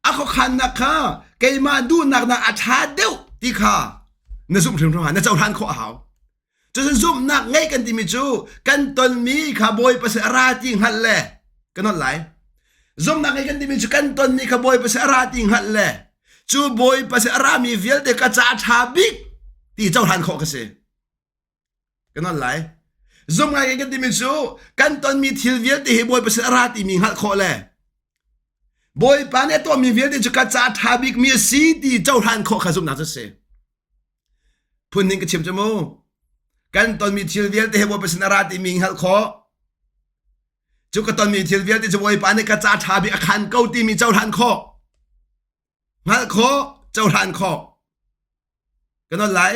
Speaker 1: A khuakhannak kha keimah duhnak nak a ṭha deuh ti kha na zumh hrimhrim hau, na cohlan khawh a hau. Cucun zumhnak ngeih kan timi cu kan tonmi kha Bawipa sin a ra ti hngalh le ka nolh lai. Zumhnak ngeih kan timi cu kan tonmi kha Bawipa sin a ra ti hngalh le cu Bawipa sin a rami vialte ka ca ṭha bik ti cohlan khawh ka si. Ka nolh lai. Zumhnak ngeih kan timi cu kan tonmi thil vialte hi Bawipa sin a ra timi hngalh khawh le Bawipa nih a tuahmi vialte cu ka ca ṭha bikmi a si ti cohlan khawh kha zumhnak cu a si. Phun ning ka chim cu mu. Kan tonmi thil vialte he Bawipa sin a ra timi hngalh khawh. Cu ka tonmi thil vialte cu Bawipa nih ka ca ṭha bik a khan ko timi cohlan khawh. Hngalh khawh, cohlan khawh. Ka nawl lai.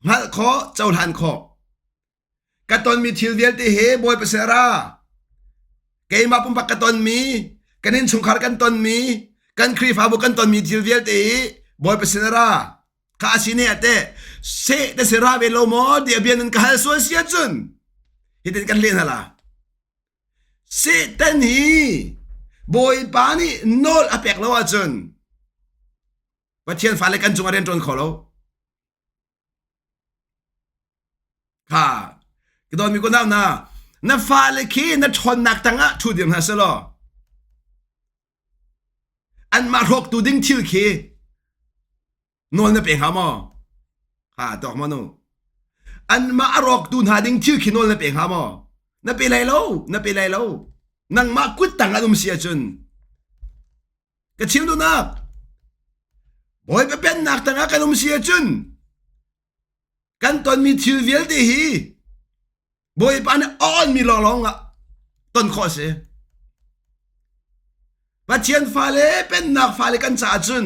Speaker 1: Hngalh khawh, cohlan khawh. Ka tonmi thil vialte he Bawipa sin a ra. Keimah pumpak ka tonmi, kan innchungkhar kan tonmi, kan Khrihfabu kan tonmi thil vialte hi Bawipa sin a ra. Kha a si ne ah teh seh te si ra ve lo maw ti a bia nan ka hal sual si ahcun hitin kan leh hna la. Satan hi Bawipa nih nawl a pek lo ahcun Pathian fale kan cungah rian ṭuan kho lo. Kha ka dawtmi ko na na fale khi na ṭhawnnak tangah ṭhu dir hna selaw anmah hrawktu ding thil khi nawl na pe hnga maw? Ha tawk maw nu? Anmah a rawktu hna ding thil khi nawl na pe hnga maw? Na pe lai lo, na pe lai lo. Nangmah kut tang an um si ahcun ka chim duhnak Bawipa pennak tangah kan um si ahcun kan tonmi thil vialte hi Bawipa nih a onmi lawnglawng ah ton khawh a si. Pathian fale pennak fale kan caah cun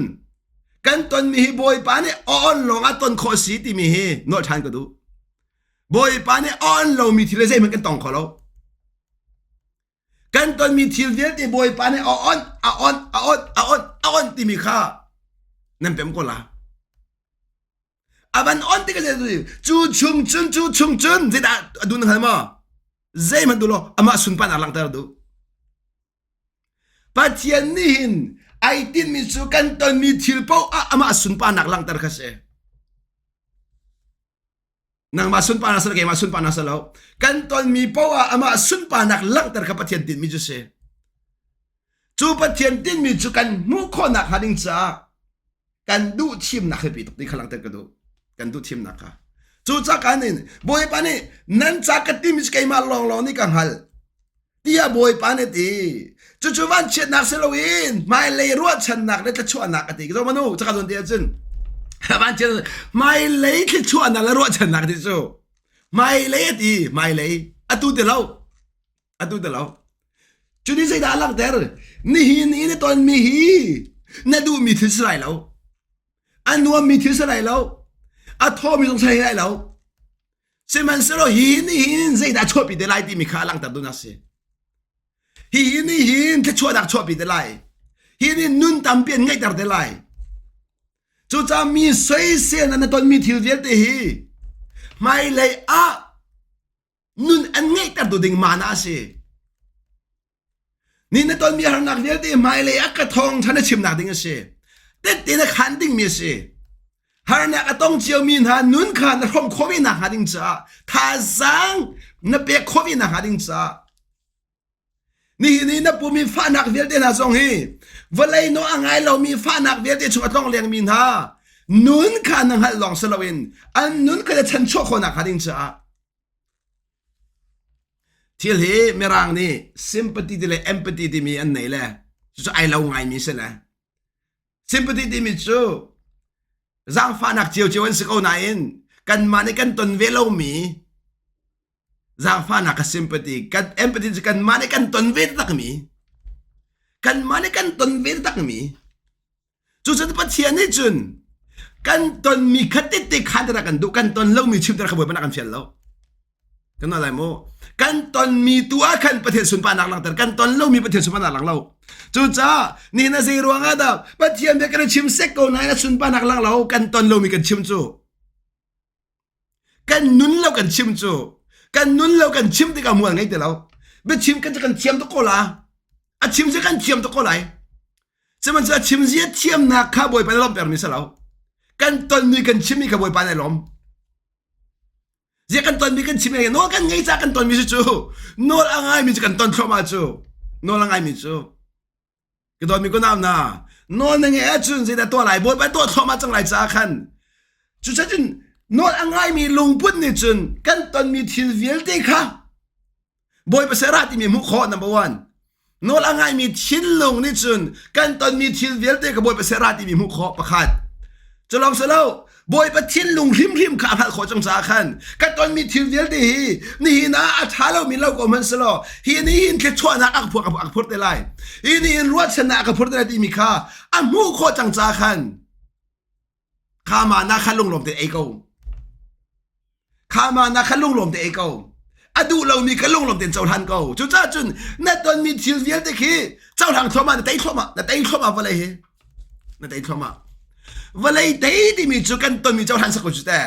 Speaker 1: kan tonmi hi Bawipa nih a on lawng ah ton khawh a si timi hi nolh ṭhan ka duh. Bawipa nih a on lomi thil le zeihmanh kan tong kho lo. Kan tonmi thil vialte Bawipa nih a on, a on, a on, a on, a on timi kha nan pem ko la. A van on tik ah cu chung cun cu chung cun zeidah a dun hngal maw? Zeihmanh duh lo amah sunparnak langhter duh. Pathian nih hin ai tinhmi cu kan tonmi thil paoh ah amah sunparnak langhter kha si. Nangmah sunparnak si lo keimah sunparnak si lo. Kan tonmi paoh ah amah sunparnak langhter kha Pathian tinhmi cu si. Cu Pathian tinhmi cu kan hmuh khawhnak hnga ding caah kan duh thimnak hi pi tuk ti kha langhter ka duh. Kan duh thimnak kha. Cu ca nin Bawipa nih nan ca ka timi cu keimah lawnglawng nih ka hngalh. Tiah Bawipa nih ti. Cucu vanchiatnak si loin hmailei ruahchannak le thluachuahnak a ti. Zo manu caka zawn ti ahcun vanchiat hmailei thluachuahnak le ruahchannak ti cu hmailei a ti hmailei atu ti lo atu ti lo cu nih zeidah a langhter nihin i na tonmi hi na duhmi thil si lai lo. A nuammi thil si lai lo. A thawmi zong si lai lo. Sihmanhsehlaw hi nih hin zeidah chuahpi te lai timi kha a langhter duhnak si. Hi nih hin thluachuahnak chuahpi te lai. Hi nih nun tampi an ngeihter te lai. Cucaah mi soisel na tonmi thil vialte hi hmailei ah nun an ngeihter tu ding mana a si. Ni na tonmi harnak vialte hmailei ah ka thawng ṭha na chimnak ding a si. Tette na khan dingmi a si. Harnak a tong ciomi hna nun kha na hrawm khawh ve nakhnga ding caah thazaang na pek khawh ve nakhnga ding caah nihin i na pumi fahnak vialte hna zong hi vawlei nawl a ngai lomi fahnak vialte chung a tlong lengmi hna nun kha na hngalh lawng si loin an nun kha na chanchuah khawh nakhnga ding caah Thil hi Mirang nih sympathy ti le empathy timi an nei le cucu ai lo ngaimi si le sympathy timi cu zaangfahnak ciocio an si ko nain kanmah nih kan ton ve lomi zaangfahnak ka sympathy kan empathy cu kanmah nih kan ton ve takmi kanmah nih kan ton ve takmi Cucun Pathian nih cun kan tonmi kha tette khan rak kan duh kan ton lomi chim rak bawipa nak kan fial lo kan lai mu kan tonmi tu ah khan Pathian sunparnak langhter kan ton lomi Pathian sunparnak lang lo cucaah ni na zei ruang ah dah Pathian bia kan chim sek ko nain a sunparnak lang lo kan ton lomi kan chim cu Kan nun lo kan chim cu kan nun lo kan chim tikah mual ngei ti lo. Biachim kan kan thiam tuk ko la. A chim si kan thiam tuk ko lai. Sihmanhsehlaw a chim zia thiamnak kha Bawipa nih lawmhtermi si lo. Kan tonmi kan chimmi kha Bawipa nih lawm. Zia kan tonmi kan chim nawl kan ngei ca kan tonmi si cu nawl a ngaimi cu kan ton thluahmah cu nawl a ngaimi cu Ka dawtmi ka nau hna, nawl na ngeih ahcun zeidah tuah lai? Bawipa tuah thluahmah cang lai caah khan. Cucacun nawl a ngaimi lungput nih cun kan tonmi thil vialte kha Bawipa serah timi hmuh khawh number one. Nawl a ngaimi thinlung nih cun kan tonmi thil vialte kha Bawipa serah timi hmuh khawh pakhat. Cu lawng si lo, Bawipa thinlung hrimhrim kha a hngalh khawh cang caah khan ka tonmi thil vialte hi nihin ah a ṭha lomi lo ko hmanh selaw hi nihin thluachuahnak a ka phur a ka phur te lai hi nihin ruahchannak a ka phur te lai timi kha a hmuh khawh cang caah khan kha mah na kha lunglawm te ei ko Kha ma na kha lunglawm te ei ko. A duh lomi ka lunglawm tein cohlan ko. Cucaah cun na tonmi thil vialte khi cohlang thluahmah na tei thluahmah na tei thluahmah vawlei hi na tei thluahmah. Vawlei tei timi cu kan tonmi cohlan sak ko cu teh.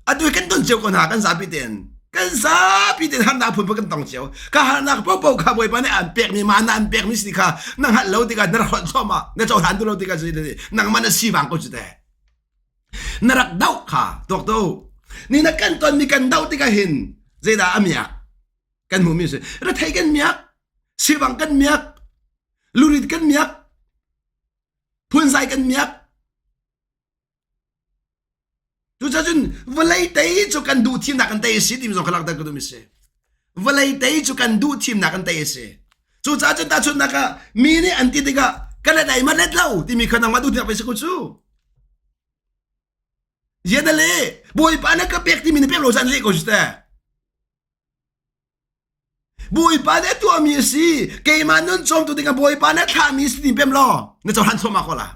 Speaker 1: Atu kan ton cio ko hna kan zapi tein. Kan zapi tein harnak phunphun kan tong cio. Ka harnak popo kha Bawipa nih an pekmi mana an pekmi si kha na hngalh lo tikah na rak thluahmah na cohlan tu lo tikah nangmah na sivang ko cu teh. Na rak doh kha tuak to. Ni na kan tonmi kan doh tikah hin zeidah a miak kan hmuhmi si rethei kan miak sivang kan miak lurit kan miak phunzai kan miak cucacun vawlei tei cu kan duh thimnak kan tei a si timi zong kha langhter ka duhmi si vawlei tei cu kan duh thimnak kan tei a si cucaah cun tahchunhnak ah mi nih an ti tikah ka let ai ma let lo timi kha nangmah duh thinak pei si ko cu Zian na le Bawipa na ka pek timi na pek lo caan leh ko si teh. Bawipa nih a tuahmi a si. Keimah nun cawmtu dingah Bawipa nih a thlahmi si ti pem law na cohlan thluahmah ko la.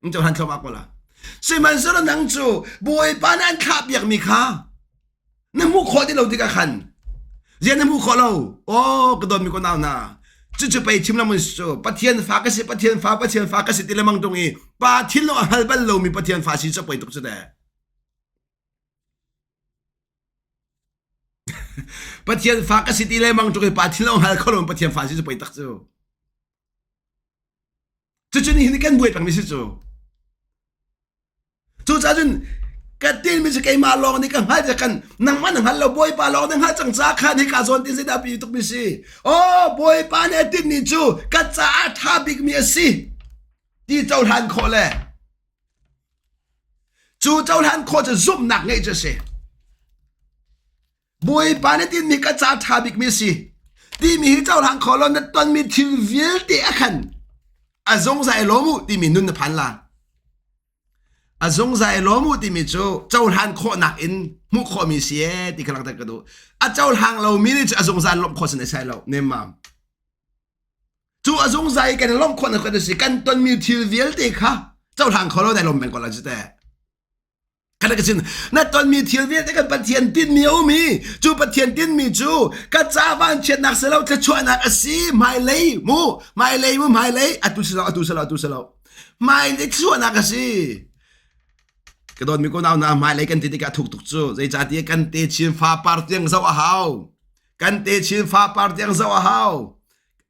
Speaker 1: Na cohlan thluahmah ko la. Sihmanhsehlaw nang cu Bawipa nih an thlah piakmi kha na hmuh khawh ti lo tikah khan ziah na hmuh khawh lo aw ka dawtmi ko nau hna cucu pei chim lengmang cu Pathian fa ka si Pathian fa Pathian fa ka si ti lengmang tung i pa thinlung a hngal bal lomi Pathian fa si cu poi tuk cu te Pathian fa ka si ti lengmang tung i pa thinlung a hngal kho lomi Pathian fa si cu poi tak cu cucu nihin kan buai pengmi si cu Cucaah cun ka tilmi cu keimah lawng nih ka hngalh ca kan nangmah na hngal lo Bawipa lawng na hngalh cang ca khan hika zawn tin zeidah pi tukmi si. Oh Bawipa nih a tinhmi cu ka caah ṭha bikmi a si ti cohlan khawh le cu cohlan khawh cu zumhnak ngeih cu a si. Bawipa nih tinhmi ka ca ṭha bikmi a si timi hi cohlang kho law na tonmi thil vialte a khan a zungzal i lawm u timi nun na phan la. A zungzal i lawm u timi cu cohlan khawhnak in hmuh khawhmi si ee ti kha langhter ka duh. A cohlang lomi nih cu a zungzal lawmh khawh sin a sai lo. Nemmam. Cu a zungzal i kan i lawmh khawhnak kan si kan tonmi thil vialte kha. Cohlang kho lo dai lom peng ko la cu te. Kana ka sin na tonmi thil vialte kan Pathian tinmi a um i cu Pathian tinmi cu ka ca vanchiatnak si lo thluachuahnak a si hmailei mu hmailei mu hmailei atu si lo atu si lo atu si lo hmailei thluachuahnak a si ka dawtmi ko nau na hmailei kan ti tikah thuk tuk cu zeicahtiah kan te chin fa par tiang zoh a hau kan te chin fa par tiang zoh a hau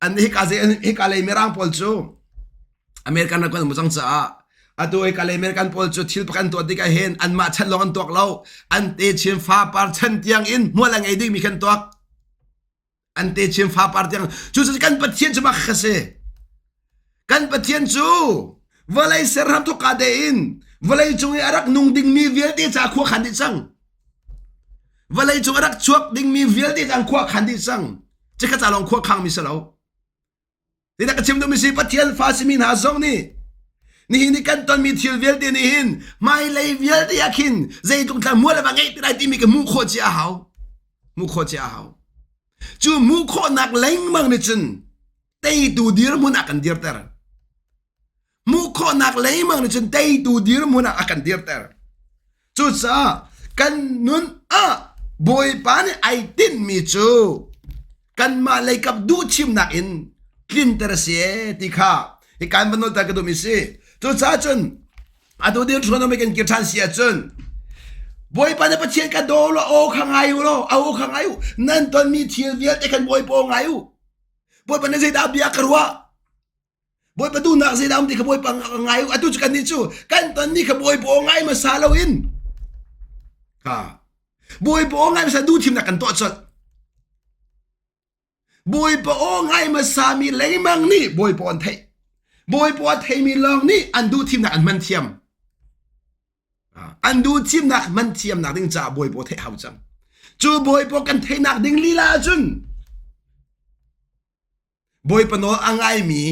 Speaker 1: an hika hika lei mirang pawl cu American ram kan um cang caah atu hika lei American pawl cu thil pakhat an tuah tikah hin anmah chan lawng an tuak lo an te chin fa par chan tiang in hmual a ngei dingmi khan tuak an te chin fa par tiang cu cu kan Pathian cu mak kha si kan Pathian cu vawlei ser ram thok ka te in vawlei cung i a rak nung dingmi vialte ca khua khan dih cang vawlei cung a rak chuak dingmi vialte ca khua khan dih cang Cikhat ca lawng khua khangmi si lo. Zeidah ka chim duhmi si Pathian fa simi hna zong nih nihin i kan tonmi thil vialte nih hin hmailei vialte ah khin zeitluk thla mual a va ngeih ti lai timi ka hmuh khawh cia a hau. Hmuh khawh cia a hau. Cu hmuh khawhnak lengmang nih cun teitu dirhmun ah kan dirter. Hmuh khawhnak lengmang nih cun teitu dirhmun ah a kan dirter. Cucaah kan nun ah Bawipa nih ai tinhmi cu kanmah leikap duhthimnak in tlinter a si ee ti kha hi kan van nolter ka duhmi si. Cucaah cun atu Deuteronomy kan kir ṭhan si ahcun Bawipa na Pathian ka daw law aw kha ngai u law aw kha ngai u nan tonmi thil vialte khan Bawipa aw ngai u Bawipa nih zeidah bia ka ruah Bawipa duhnak zeidah um ti kha Bawipa ngai u. Atu cu kannih cu kan tonmi kha Bawipa aw ngai hmasa loin ha Bawipa aw ngai hmasa duhthimnak kan tuah colh. Bawipa aw ngai hmasa mi lengmang nih Bawipa an theih. Bawipa a theimi lawng nih an duhthimnak an hman thiam. An duhthimnak hman thiamnak ding caah Bawipa theih hau cang. Cu Bawipa kan theihnak ding lila ahcun Bawipa nawl a ngaimi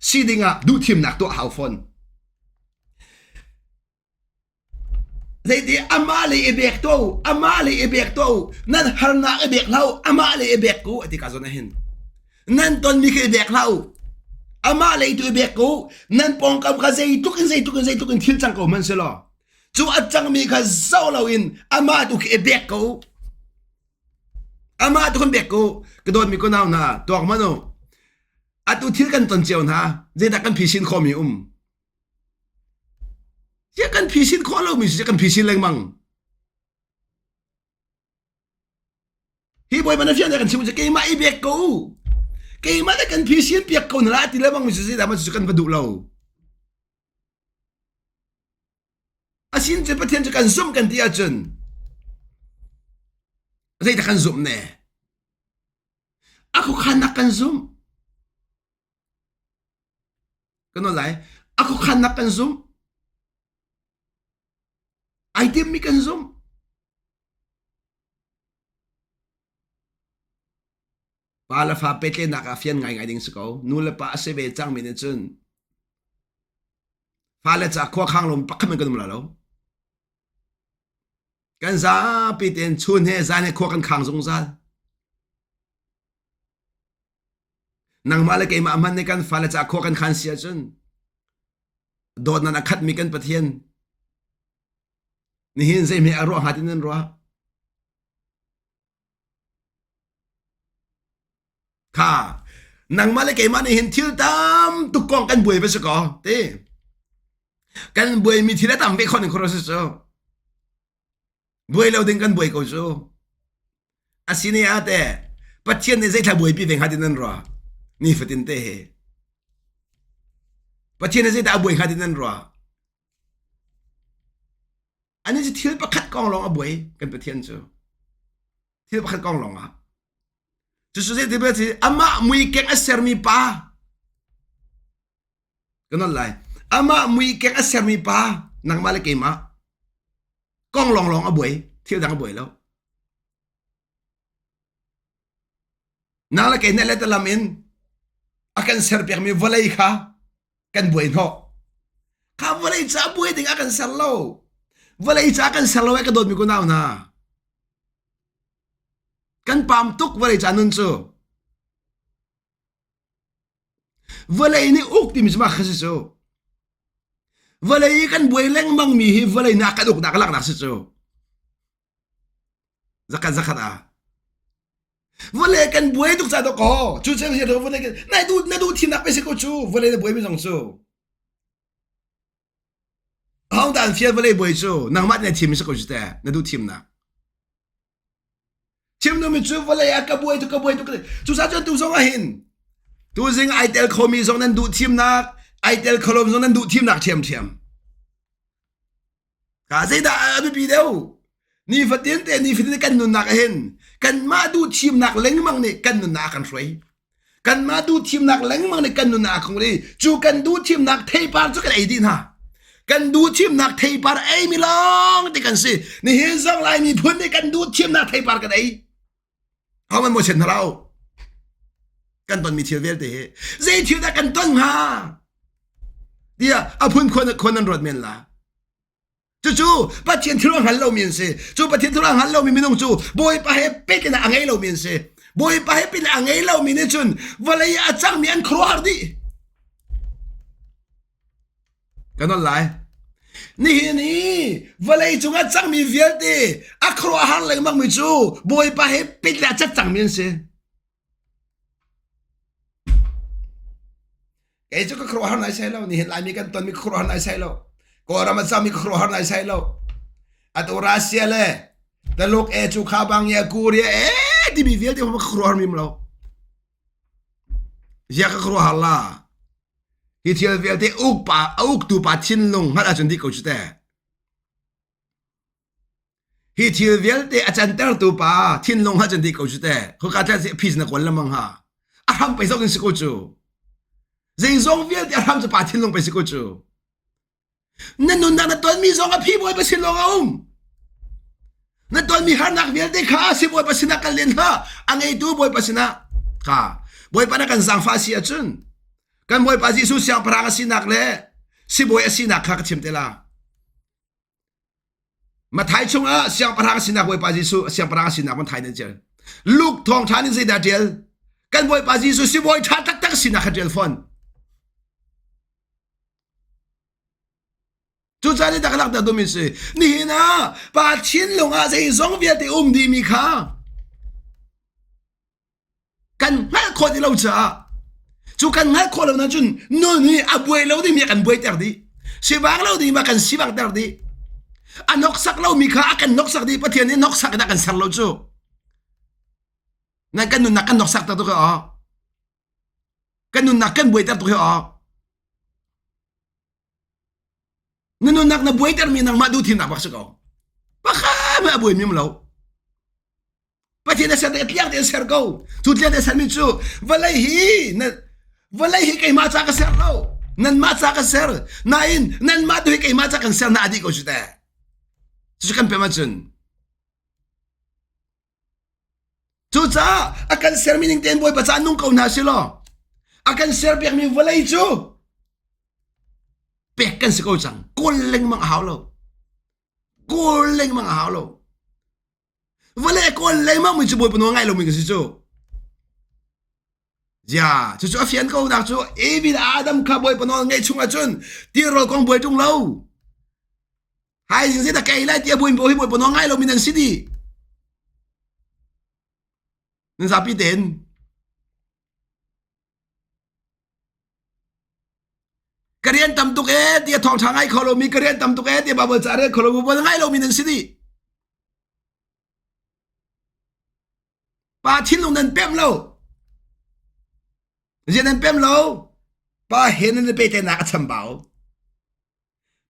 Speaker 1: si dingah duhthimnak tuah hau fawn. Zeiti amah le i bek tuah u, amah le i bek tuah u, nan harnak i bek hlah u, amah le i bek ko ati ka zawn ah hin. Nan tonmi kha i bek hlah u, amah le tu i bek ko, nan pawngkam kha zeitluk in zeitluk in zeitluk in thil cang ko hmanh selaw, cu a cangmi kha zoh loin amah tu khi i bek ko. Amah tu kan bek ko. Ka dawtmi ko nau hna, tuak hmanh u. Atu thil kan ton cio hna, zeidah kan phisin khawhmi um? Sia kan phisin khawh lomi si kan phisin lengmang. Hi bawipa na fian kan chim cu keimah i bek ko. Keimah le kan phisin piak ko na la ti lengmang mi si zeidah ma cu kan va duh lo. Asin cu Pathian cu kan zumh kan ti ahcun zeidah kan zumh ne? A khuakhannak kan zumh. Kan nawl lai. A khuakhannak kan zumh. Ai timmi kan zumh. Pa le fa pehtlaihnak ah fian ngaingai ding si ko. Nu le pa a si ve cangmi nih cun fale ca khua khang lo pakhat men kan um la lo. Kan zapi tein chun he zan he khua kan khang zungzal. Nangmah le keimah hmanh nih kan fale ca khua kan khan si ahcun dawtnak a khatmi kan Pathian nihin zeihme a ruah hnga ti nan ruah? Kha nangmah le keimah nih hin thil tam tuk kong kan buai va si ko ti kan buaimi thil a tam ve khon in khoro si cu buai lo ding kan buai ko cu asine a te Pathian nih zeithla buaipi ve hnga ti nan ruah ni fatin te he Pathian nih zeidah a buai hnga ti nan ruah Ani cu thil pakhat kong lawng a buai kan Pathian cu. Thil pakhat kong lawng ah. Cucu zei ti si amah muikeng a sermi pa kan non lai amah muikeng a sermi pa nangmah le keimah kong lawng lawng a buai thil dang a buai lo nang le kei le lam in a kan serpiakmi vawlei kha kan buai hnawh kha vawlei ca buai ding a kan ser lo vawlei ca kan ser lo e ka dawtmi kunau hna kan pam tuk vawlei ca nun cu vawlei nih uk timi cu mah kha si cu. Vawlei i kan buai lengmang mi hi vawlei nih a kan uknak laknak si cu. Zakhat zakhat ah. Vawlei kan buai tuk ca dawk kaw cu cu hi vawlei na duh na duh thimnak pe si ko cu vawlei na buai mi zong cu. Hong dan fial vawlei buai cu nangmah nih na thim mi si ko cu te na duh thimnak. Chim duhmi cu vawlei ah ka buai tuk ka buai tuk cucaah cun tu zong ah hin tuzing ai tel khomi zong nan duh thimnak ai tel kho lo zong nan duh thimnak ṭhiamṭhiam. Ka zeidah a biapi deuh? Nifatin te nifatin kan nunnak ah hin kanmah duh thimnak lengmang nih kan nunnak a kan hruai. Kanmah duh thimnak lengmang nih kan nunnak a khung i cu kan duh thimnak theipar cu kan ei dih hna. Kan duh thimnak theipar ei mi lawng te kan si. Nihin zong Lai miphun nih kan duh thimnak theipar kan ei. Ho man maw hna lo. Kan tonmi thil vialte hi zei thil dah kan ton hnga? Tiah a phun khon khon nan ruat men la. Cucu Pathian thil a hngal lomi an si. Cu Pathian thil a hngal lomi minung cu Bawipa he pehtlaihnak a ngei lomi an si. Bawipa he pehtlaihnak a ngei lomi nih cun vawlei a cangmi an khuaruahhar dih. Kan on lai. Nihin i vawlei cung a cangmi vialte a khuaruahhar lengmangmi cu Bawipa he pehtlaihnak a cat cangmi an si. Kei cu ka khuaruahhar nai sai lo. Nihin Laimi kan tonmi ka khuaruahhar nai sai lo. Kawlram a cangmi ka khuaruahhar nai sai lo. Atu Russia le Taluk e cu kha bang ye Korea e timi vialte ka khuaruahhar mi lo. Zia ka khuaruahhar la. Hi thil vialte uk pa a uktu pa thinlung hngalh ahcun dih ko cu te. Hi thil vialte a cantertu pa thinlung ha cun ti ko cu teh. Khoka tla si phis na kawl lemang ha. A hram pei zong in si ko cu. Zeizong vialte a hram cu pa thinlung pei si ko cu. Na nunnak na tonmi zong a phi bawipa sin lawng a um. Na tonmi harnak vialte kha si bawipa sinah kal len hlah. A ngeitu bawipa sinah kha bawipa na kan zaangfah si ahcun kan bawipa Jesuh siangpahrang a sinak le sibawi a sinak kha ka chim te la. Mathai chungah siangpahrang sinak Bawipa Jesuh siangpahrang sinak Mathai nan ṭial. Luke thawngṭha nih zeidah ṭial? Kan Bawipa Jesuh sibawi ṭha taktak sinak kha ṭial fawn. Cucaah nih dah ka langhter duhmi si. Nihin ah pa thinlung ah zeizong vialte um dihmi kha kan hngalh khawh ti lo caah cu kan hngalh khawh lo na cun nun hi a buai lo dingmi a kan buaiter dih sivang lo dingmi a kan sivangter dih a noksak lomi kha a kan noksak dih Pathian nih noksak in a kan ser lo cu nan kan nunnak kan noksak ter tuk hi aw kan nunnak kan buaiter tuk hi aw na nunnak na buaitermi nangmah duh thimnak bak si ko pakhat a buai mi lo Pathian a ser tikah tliang tein ser ko. Cu tliang tein sermi cu vawlei hi na vawlei hi keimah ca ka ser lo. Nanmah ca ka ser. Nain nanmah tu hi keimah ca kan ser na adi ko cu teh. Cucu kan pem ahcun. Cucaah a kan sermi ning tein Bawipa ca nung ko hna si law a kan serpiakmi vawlei cu pek kan si ko cang. Kawl lengmang a hau lo. Kawl lengmang a hau lo. Vawlei kawl lengmang mi cu Bawipa nawl ngai lomi ka si cu. Zia, cucu a fian ko nak cu Evi le Adam kha Bawipa nawl ngeih chung ahcun tirawl kong buai ṭung lo. Hai zing zeidah ka ei lai ti a buai hi Bawipa nawl ngai lomi nan si dih. Nan zapi tein. Ka rian tam tuk ee tiah thawngṭha ngai kho lomi ka rian tam tuk ee tiah Baibal ca rel kho lomi bawl ngai lomi nan si dih. Pa thinlung nan pem lo. Ziah nan pem lo? Pa he nan i pehtlaihnak a chambau.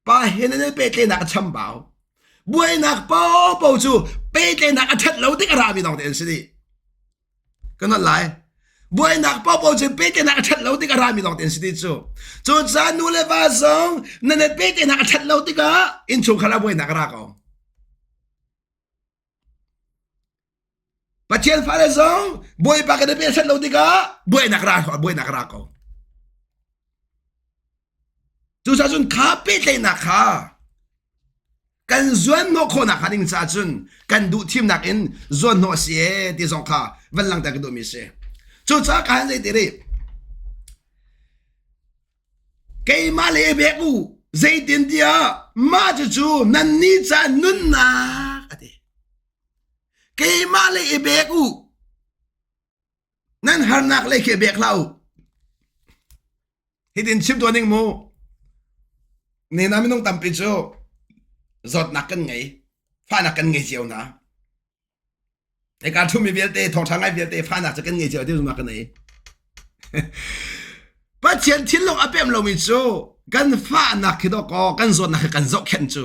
Speaker 1: Pa he nan i pehtlaihnak a chambau. Buainak paohpaoh cu pehtlaihnak a ṭhat lo tik a rami lawng te an si dih. Ka nolh lai. Buainak paohpaoh cu pehtlaihnak a ṭhat lo tik a rami lawng te an si dih cu. Cucaah nu le va zong nan i pehtlaihnak a ṭhat lo tikah innchungkhar ah buainak a ra ko. Pathian fale zong Bawipa kan i pehsat lo tikah buainak ra buainak ra ko. Cucaah cun kha pehtlaihnak kha kan zuanhnawh khawhnak hnga ding caah cun kan duh thimnak in zuanhnawh a si ee ti zong kha van langhter ka duhmi a si. Cucaah ka han zei ti rih keimah le i bek u. Zeitintiah mah cucu nannih ca nunnak a ti. Keimah le i bek u. Nan harnak lei khi bek hlah u. Hitin chim tuah ning mu. Nena minung tampi cu zawtnak kan ngei, fahnak kan ngei cio hna. Hika ṭhumi vialte, thawngṭha ngai vialte fahnak cu kan ngei cio ti zumnak kan ei. Pathian thinlung a pem lomi cu kan fahnak khi dawkaw kan zawtnak khi kan zohkhenh cu.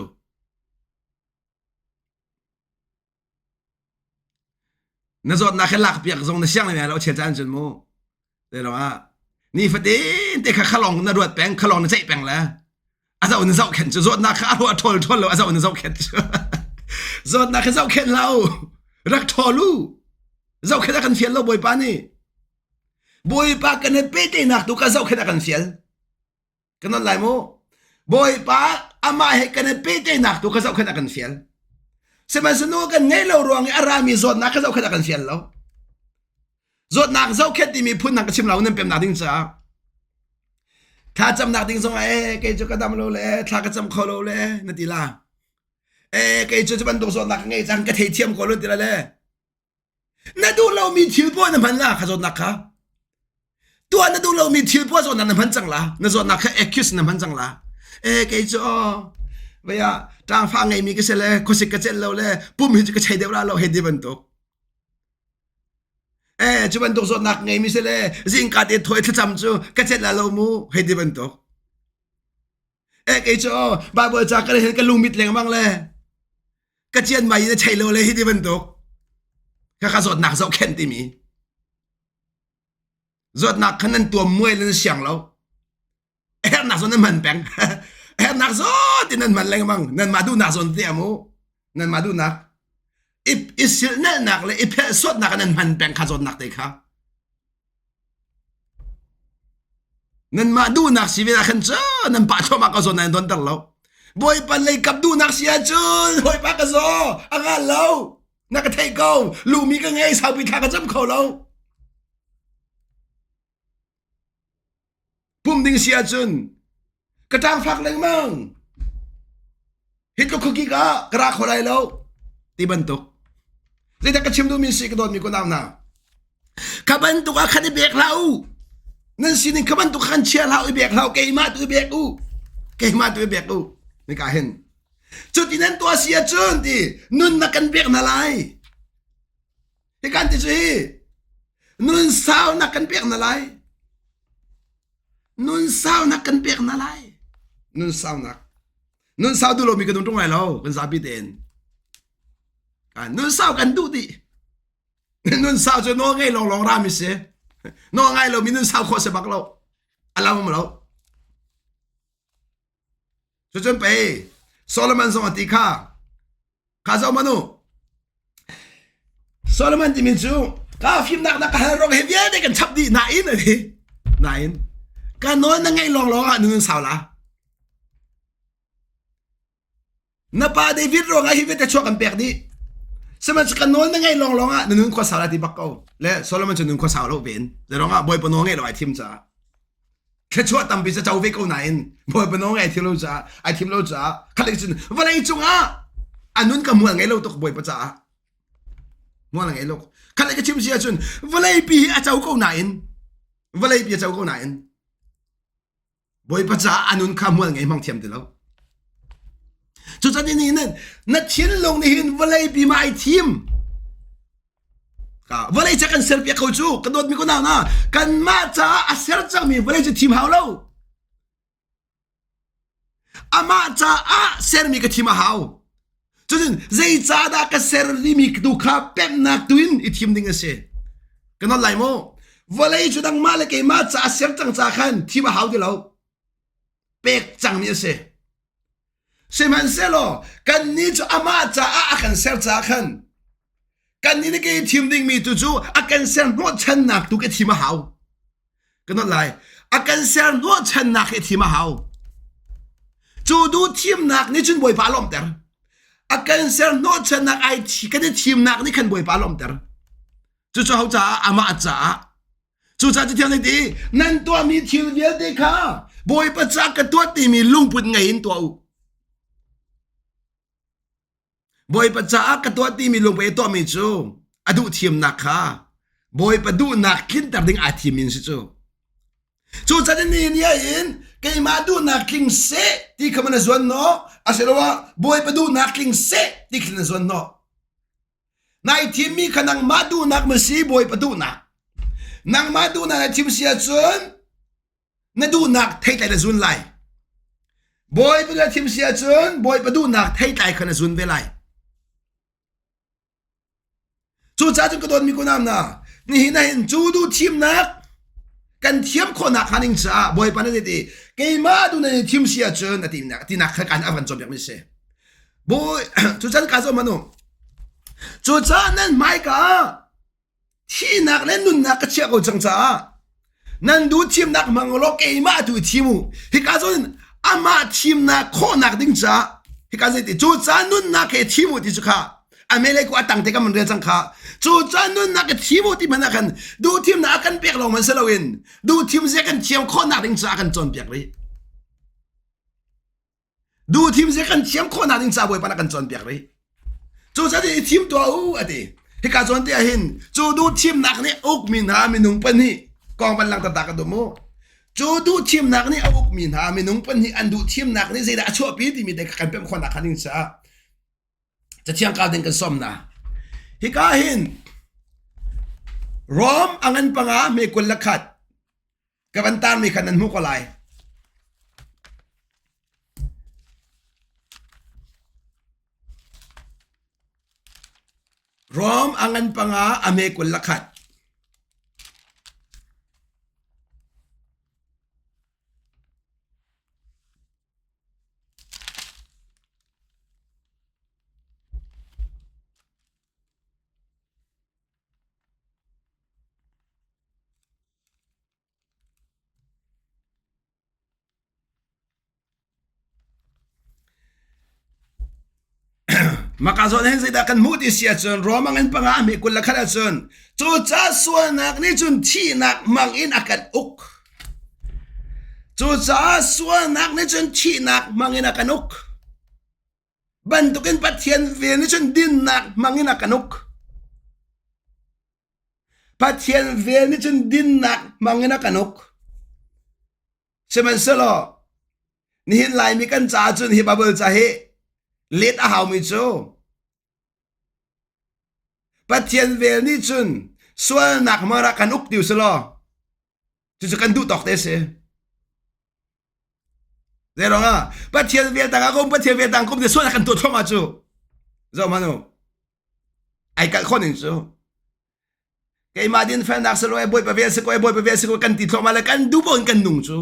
Speaker 1: Na zawtnak hi lakpiak zong na siang lai lo chel caan cun mu. Te lo ah nifatin te kha khalong na ruat peng khalong na ceih peng le a zoh na zohkhenh cu zawtnak kha a ruah ṭhawl ṭhawl lo a zoh na zohkhenh cu zawtnak kha zohkhenh lo rak ṭhawl u zohkhenh a kan fial lo bawipa nih bawipa kan i pehtlaihnak tu kha zohkhenh a kan fial kan on lai mu bawipa amah he kan i pehtlaihnak tu kha zohkhenh a kan fial sihmanhsehlaw kan ngeih lo ruang i a rami zawtnak kha zohkhenh a kan fial lo zawtnak zohkhenh timi phun dang ka chim lo nan pemnak ding caah thla camnak ding zong ah ee kei cu ka dam lo le thla ka cam kho lo le na ti la ee kei cu cu bantuk zawtnak ka ngei cang ka theithiam ko lo ti la le Na duh lomi thil poah na hman la kha zawtnak kha. Tuah na duh lomi thil poah zawtnak na hman cang la. Na zawtnak kha excuse na hman cang la. Eh kei cu oh vaya ṭangfa ngeimi ka si le khuasik ka celh lo le pum hi cu ka chei deuh la lo hei ti bantuk. Eh cu bantuk zawtnak ngeimi si le zingka te thawi thlacam cu ka celh la lo mu hei ti bantuk. Eh kei cu Bible ca ka rel ka lungmit lengmang le ka cian mai in a chei lo le hi ti bantuk ka ka zawtnak zohkhenh timi zawtnak khan nan tuam muai le nan siang lo hernak zawn nan hman peng hernak zawn ti nan hman lengmang nan mah duhnak zawn te amu nan mah duhnak i i silhnalhnak le i phelhsuatnak nan hman peng kha zawtnak te kha Nanmah duhnak si ve ah khan cun nan pah thluahmah ko zawn nan donter lo. Bawipa lei kap duhnak si ahcun Bawipa ka zaw a ngal lo. Na ka theih ko. Lumi ka ngei saupi thla ka cam kho lo. Pum ding si ahcun ka ṭangfak lengmang. Hi tluk khuki ka ka ra kho lai lo ti bantuk. Zeidah ka chim duhmi si ka dawtmi kunau hna. Kha bantuk ah khan i bek hlah u. Nan sining kha bantuk khan chia hlah u i bek hlah u keimah tu i bek u. Keimah tu i bek u. Nika hin. Cuti nan tuah si ahcun ti nunnak kan pek hna lai. Hi kan ti cu hi nun saunak kan pek hna lai. Nun saunak kan pek hna lai. Nun saunak. Nun sau duh lomi kan um ṭung lai lo kan zapi tein. Nun sau kan duh dih. Nun sau cu nawl ngei lawnglawng rami si. Nawl ngai lomi nun sau khawh si bak lo. A lam um lo. Cucun pei Solomon zong a ti kha. Kha zoh manu. Solomon timi cu ka fimnak na ka hal rong hi vialte kan chap dih nain a ti. Nain ka nawl na ngaih lawnglawng ah nun sau la. Na pa David ruangah hi vialte chuak kan pek dih. Sihmanhsehlaw ka nawl na ngaih lawnglawng ah na nun khua sau la ti bak ko. Le Solomon cu nun khua sau lo ven. Zei ruangah Bawipa nawl ngaih lo ai thim caah. Thluachuah tampi cu co ve ko nain Bawipa nawl ngaih thim lo caah ai thim lo caah khat cun vawlei cungah a nun ka mual ngei lo tuk Bawipa caah. Mual ngei lo. Khat ka chim si ahcun vawlei pi hi a co ko nain vawlei pi a co ko nain Bawipa caah a nun kha hmual ngei hmang thiam ti lo. Cucan ni nan na thinlung nih hin vawlei pi ma ai thim. Ka vawlei ca kan ser piak ko cu ka dawtmi ko na na kanmah caah a ser cangmi vawlei cu thim hau lo. Amah caah sermi ka thim a hau. Cutin zeicahdah ka ser timi tu kha pemhnak tu in i thim ding a si. Ka nawl lai maw? Vawlei cu nangmah le keimah caah ser cang ca khan thim a hau ti lo. Pek cangmi a si. Sihmanhsehlaw kannih cu amah caah a kan ser caah khan kannih nih ke thim dingmi tu cu a kan ser hnawhchannak tu ka thim a hau. Ka not lai. A kan ser hnawhchannak hi thim a hau. Cu duh thimnak nih cun Bawipa a lawmhter. A kan ser hnawhchannak ai thi kan i thimnak nih khan Bawipa a lawmhter. Cucu ho caah amah caah. Cucaah cu thiang nih ti nan tuahmi thil vialte kha. Bawipa ca ka tuah timi lungput ngei in tuah u. Bawipa caah ka tuah timi lungput i tuahmi cu a duh thiamnak kha Bawipa duhnak tlinter ding aa thim in si cu. Cu can ni ni in keimah duhnak tling seh ti kha man a zuan no asiloah Bawipa duhnak tling seh ti khin a zuan no. Nai thimmi kha nangmah duhnak ma si Bawipa duhnak. Nangmah duhnak na thim si ahcun na duhnak theitlai na zun lai. Bawipa na thim si ahcun Bawipa duhnak theitlai kha na zun ve lai. Cucaah cun ka dawtmi kunam na nihin ah hin cu duh thimnak kan thiam khawhnak hnga ding caah Bawipa na ti keimah duh na thim si ahcun a tinak tinak kha kan a van cawnpiak mi si. Bawi cucan ka zo manu cucaah nan hmaika ah thihnak le nunnak ka chiah ko cang caah nan duh thimnak hmang law keimah tu thim u hika cun amah thimnak khawhnak ding caah hika zei ti cu ca nunnak he thim u ti cu kha amele ku atang te kan man rel cang kha cu ca nunnak ke thim u ti man ah khan duh thimnak a kan pek lawng man si loin duh thim zia kan thiam khawhnak ding caah kan cawnpiak rih Duhthim zia kan thiam khawhnak ding ca Bawipa na kan cawnpiak rih. Cu ca i thim tuah u a ti. Hika zawn te ah hin cu duhthimnak nih a ukmi hna minung pahnih kong van langhter ta ka duh mu. Cu duhthimnak nih a ukmi hna minung pahnih an duhthimnak nih zeidah a chuahpi timi te kan pemh khawhnak kha ding caah cathiang kau ding kan sawm na. Hika hin Rom a ngan panga me 21 ka van tarmi kha nan hmuh ko lai. Rom a ngan panga a me 21. Maka zawn hin zeidah kan hmuh ti si ahcun Romang in panga hme 21 ahcun cu ca sualnak nih cun thihnak mang in a kan uk. Cucaah sualnak nih cun thihnak hmang in a kan uk. Bantukin Pathian vel nih cun dinnak hmang in a kan uk. Pathian vel nih cun dinnak hmang in a kan uk. Sihmanhsehlaw nihin Laimi kan caah cun hi Bible ca hi let a haumi cu Pathian vel nih cun sualnak hmang rak kan uk ti usih cucu kan duh tawk te a si. Zei ah Pathian vel tang ah ka um Pathian vel tang ka um ti sualnak kan tuah thluahmah cu. Zoh hmanh u. Ai kalh khawh ning cu. Keimah din felnak si lo e Bawipa vel si ko e Bawipa vel si ko kan ti thluahmah le kan duh in kan nung cu.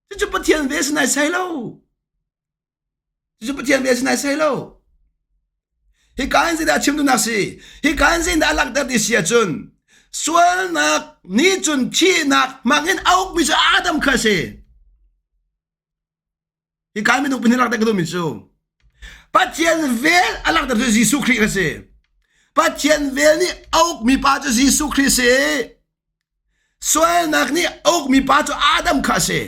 Speaker 1: Cucu Pathian vel si nai sai lo. Cucu Pathian vel si nai sai lo. Hi ka in zeidah chim duhnak si? Hi ka in zeidah a langhter ti si ahcun sualnak nih cun thihnak hmang in a ukmi cu Adam kha a si. Hi kai minung pahnih langhter ka duhmi cu Pathian vel a langhter cu Jesuh Khrih a si. Pathian vel nih a ukmi pa cu Jesuh Khrih a si. Sualnak nih a ukmi pa cu Adam kha a si.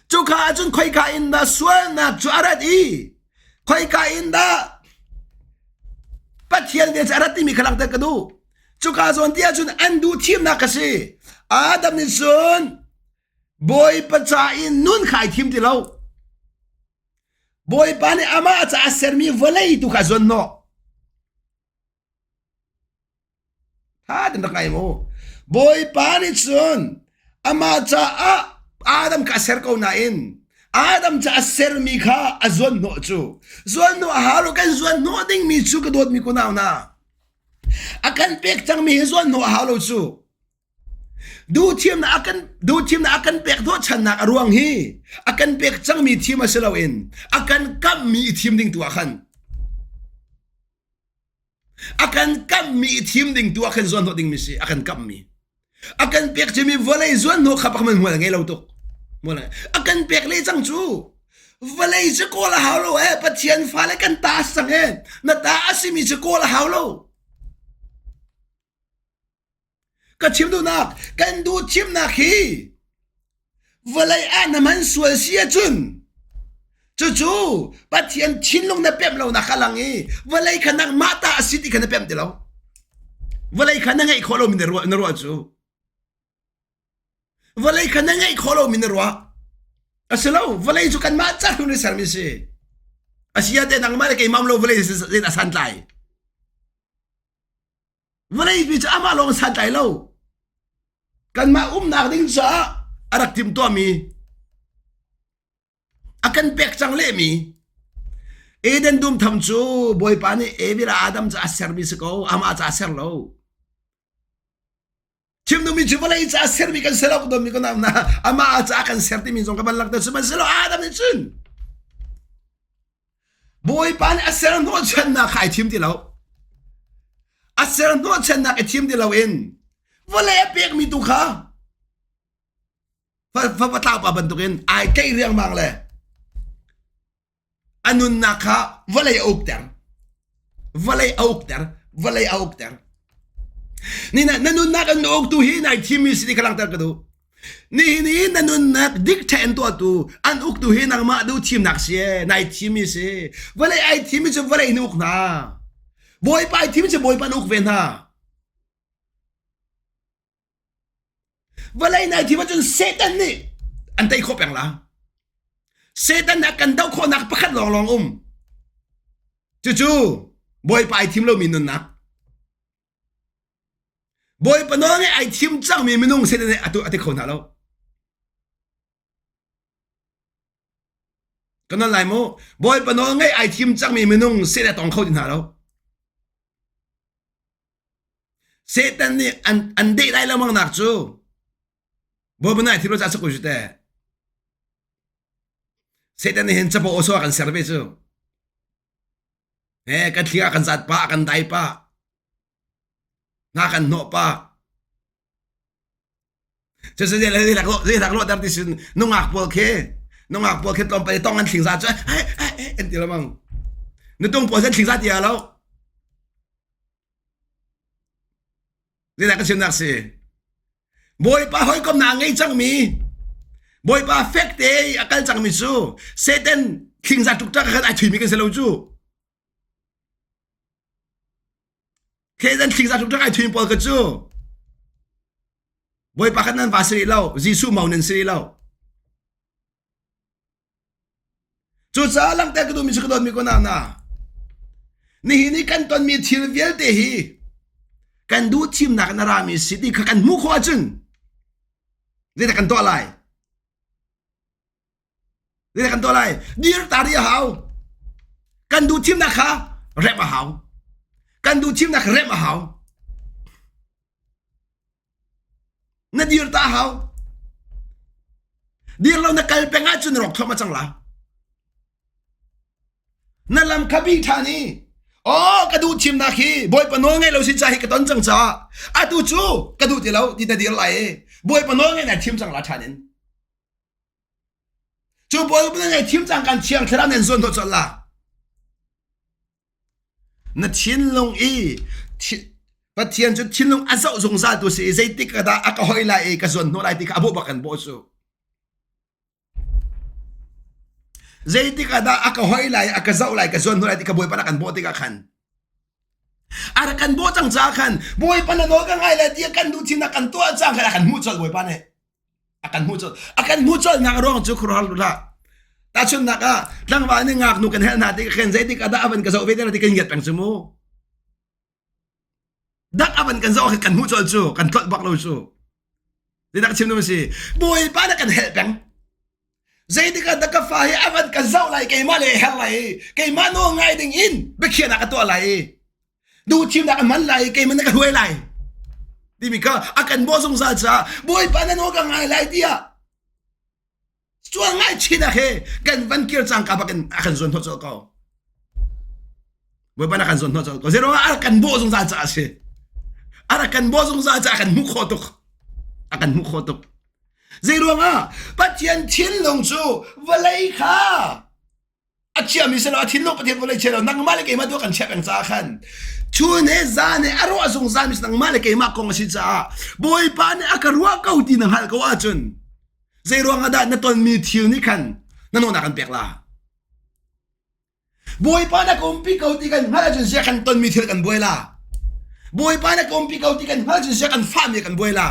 Speaker 1: Cuka ahcun khoika in dah sualnak cu a rat i khoika in dah Pathian vel cu a rat timi kha langhter ka duh. Cuka zawn ti ahcun an duh thimnak a si. Adam nih cun Bawipa ca in nun kha ai thim ti lo. Bawipa nih amah ca a sermi vawlei tu kha a zuanhnawh. Tha ten rak ngai mu. Bawipa nih cun amah caah Adam kha a ser ko nain Adam ca a sermi kha a zuanhnawh cu. Zuanhnawh a hau lo kan zuanhnawh dingmi cu ka dawtmi kunau hna. A kan pek cangmi hi zuanhnawh a hau lo cu. Duhthimnak a kan duhthimnak a kan pek hnawhchannak a ruang hi a kan pek cangmi thim a si loin a kan kamhmi i thim ding tu ah khan a kan kamhmi i thim ding tu ah khan zuan hnawh dingmi si a kan kamhmi a kan pek cimi vawlei zuan hnawh kha pakhat hmual a ngei lo tuk hmual a kan pek le cang cu vawlei cu kawl a hau lo eh Pathian fale kan ta a si cang eh na ta a simi cu kawl a hau lo Ka chim duhnak, kan duh chimnak hi. Vawlei ah na hman sual si ahcun cucu Pathian thinlung na pemh lonak kha lang i vawlei kha nangmah ta a si ti kha na pemh ti lo. Vawlei kha na ngeih khawh lomi na ruah, na ruah cu. Vawlei kha na ngeih khawh lomi na ruah. A si lo, vawlei cu kanmah ca hnu na sermi si. A si ah teh nangmah le keimah um lo vawlei zeidah a santlai? Vawleipi cu amah lawng santlai lo. Kanmah umnak ding caah a rak timhtuahmi a kan pek cang lehmi Eden dum tham cu Bawipa nih Evi le Adam cu a sermi si ko amah ca a ser lo. Chim duhmi cu vawlei ca a sermi kan ser lo domi ko na amah ca kan ser timi zong ka van langhter sihmanhsehlaw Adam nih cun Bawipa nih a ser hnawhchannak kha ai thim ti lo. A ser hnawhchannak i thim ti loin vawlei a pekmi tu kha fa tlaupa bantukin ai tlaih riangmang le a nunnak kha vawlei a ukter. Vawlei a ukter. Vawlei a ukter. Ni na, na nunnak an uktu hi nai thimmi si ti kha langhter ka duh. Nihin i na nunnak dik ṭhen tuahtu an uktu hi nangmah duh thimnak si e nai thimmi si. Vawlei ai thimmi cu vawlei in uk hna. Bawipa ai thimmi cu Bawipa in uk ve hna. Vawlei nai thim ahcun Satan nih an tei khawh peng la. Satan nih a kan doh khawhnak pakhat lawnglawng um. Cucu Bawipa ai thim lomi nunnak. Bawipa nawl ngeih ai thim cangmi minung Satan nih atu a ti kho hna lo. Kan non lai mu. Bawipa nawl ngeih ai thim cangmi minung Satan a tong kho ti hna lo. Satan nih an an deh lai lengmang nak cu Bawipa nai thim lo ca sakul cu te. Satan nih hin capo aw kan ser ve cu. Eh kan thli ah kan zat pa kan dai pa. Hna kan hnawh pa. Cucu zei zei rak lawh ter ti sin nungak pawl khi nungak pawl khi tlawmpal tong an thling za cu an ti lamang. Nutung pawl an thling za ti lo. Zeidah ka chimnak si? Bawipa hawikomnak a ngei cangmi Bawipa fek te a kal cangmi cu Satan thlingza ṭukṭak khan ai thuimi kan si lo cu. Satan thlingza ṭukṭak ai thuimi pawl kha cu Bawipa khan nan va si rih lo, Jesuh mau nan si rih lo. Cucaah langhter ka duhmi cu ka dawtmi ko na na. Nihin i kan tonmi thil vialte hi kan duh thimnak in a rami si ti kha kan hmuh khawh ahcun zeidah kan tuah lai? Zeidah kan tuah lai? Dir ta rih a hau. Kan duh thimnak kha remh a hau. Kan duh thimnak remh a hau. Na dir ta hau. Dir lo na kal peng ahcun rawk thluahmah cang la. Na lam kha bi ṭhan i oh ka duh thimnak hi Bawipa nawl ngaih lo si ca hi ka ton cang caah atu cu ka duh ti lo ti na dir lai i Bawipa nawl ngaih na thim cang la ṭhan in. Cu Bawipa nawl ngaih thim cang kan thiang thlarau nan zuan hnawh colh la. Na thinlung i Pathian cu thinlung a zoh zungzal tu si i zeitik ah dah a ka hoi lai i ka zuan hnawh lai ti kha a bawh bak kan bawh cu. Zeitik ah dah a ka hoi lai a ka zoh lai ka zuan hnawh lai ti kha Bawipa nih a kan bawh tikah khan a rak kan bawh cang caah khan Bawipa na nawl ka ngai lai ti a kan duh thin a kan tuah cang khan a kan hmuh colh Bawipa nih. A kan hmuh colh. A kan hmuh colhnak a ruang cu khuaruahhar hlah. Tahchunhnak ah tlangval nih ngaknu kan helh hna tik khan zeitik ah dah a van ka zoh ve te ti kan ngiat peng cu mu. Dak a van kan zoh kan hmuh colh cu kan tlolh bak lo cu. Zeidah ka chim duh si? Bawipa na kan helh peng. Zeitik ah dah ka fa hi a van ka zoh lai keimah le her lai i keimah nawl ngai ding in biakhiahnak ka tuah lai i duhthimnak a hman lai i keimah na ka hruai lai timi kha a kan bawh zungzal caah Bawipa na nawl ka ngai lai tiah sual ngaihchihnak he kan van kir cangka bak in a kan zuan hnawh colh ko. Bawipa na kan zuan hnawh colh ko. Zeiruangah a kan bawh zungzal caah a si. A rak kan bawh zungzal caah a kan hmuh khawh tuk. A kan hmuh khawh tuk. Zeiruangah Pathian thinlung cu vawlei kha a chiami si lo a thinlung Pathian vawlei chia lo nangmah le keimah tu kan chiah peng caah khan chun he zan he a ruah zungzal mi nangmah le keimah kong a si caah Bawipa nih a ka ruah ko ti na hngalh ko ahcun. Zei ruang ah dah na tonmi thil nih khan na nawlnak an pek la? Bawipa na ka umpi ko ti kan hngalh ahcun sia kan tonmi thil kan buai la. Bawipa na ka umpi ko ti kan hngalh ahcun sia kan fahmi kan buai la.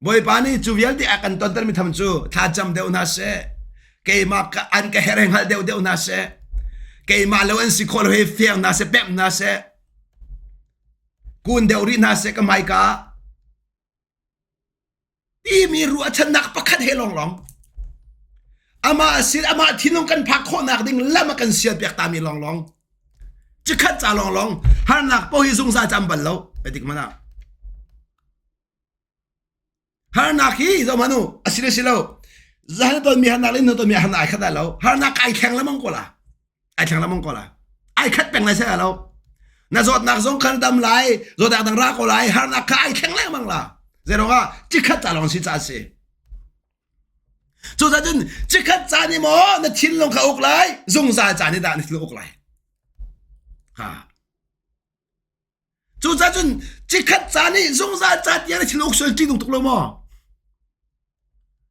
Speaker 1: Bawipa nih cu vialte a kan tontermi tham cu thlacam deuh hna seh. Keimah ka an ka herh hngalh deuh deuh hna seh. Keimah lo an si khawh lo hi fiang hna seh, pemh hna seh. Kun deuh rih hna seh ka hmaika. Timi ruahchannak pakhat he lawnglawng amah sin amah thinlung kan phak khawhnak ding lam a kan sial piak tami lawnglawng cikhat ca lawnglawng harnak paoh hi zungzal cam bal lo dik mana harnak hi zoh hmanh u a si le si lo zahan ton mi harnak le na ton mi harnak ai khat lo harnak ai thleng lamang ko la ai thleng lamang ko la ai khat peng lai se lo na zawtnak zong khan dam lai zawtnak dang ra ko lai harnak kha ai thleng lengmang la zeirong ah cikhat ca lawng si ca si cu cun cikhat ca ni maw na thinlung kha uk lai zungzal ca ni dah na thinlung uk lai ha Cucaah cun cikhat ca nih zungzal ca tiang na thil uk sual ṭih tuk lo maw?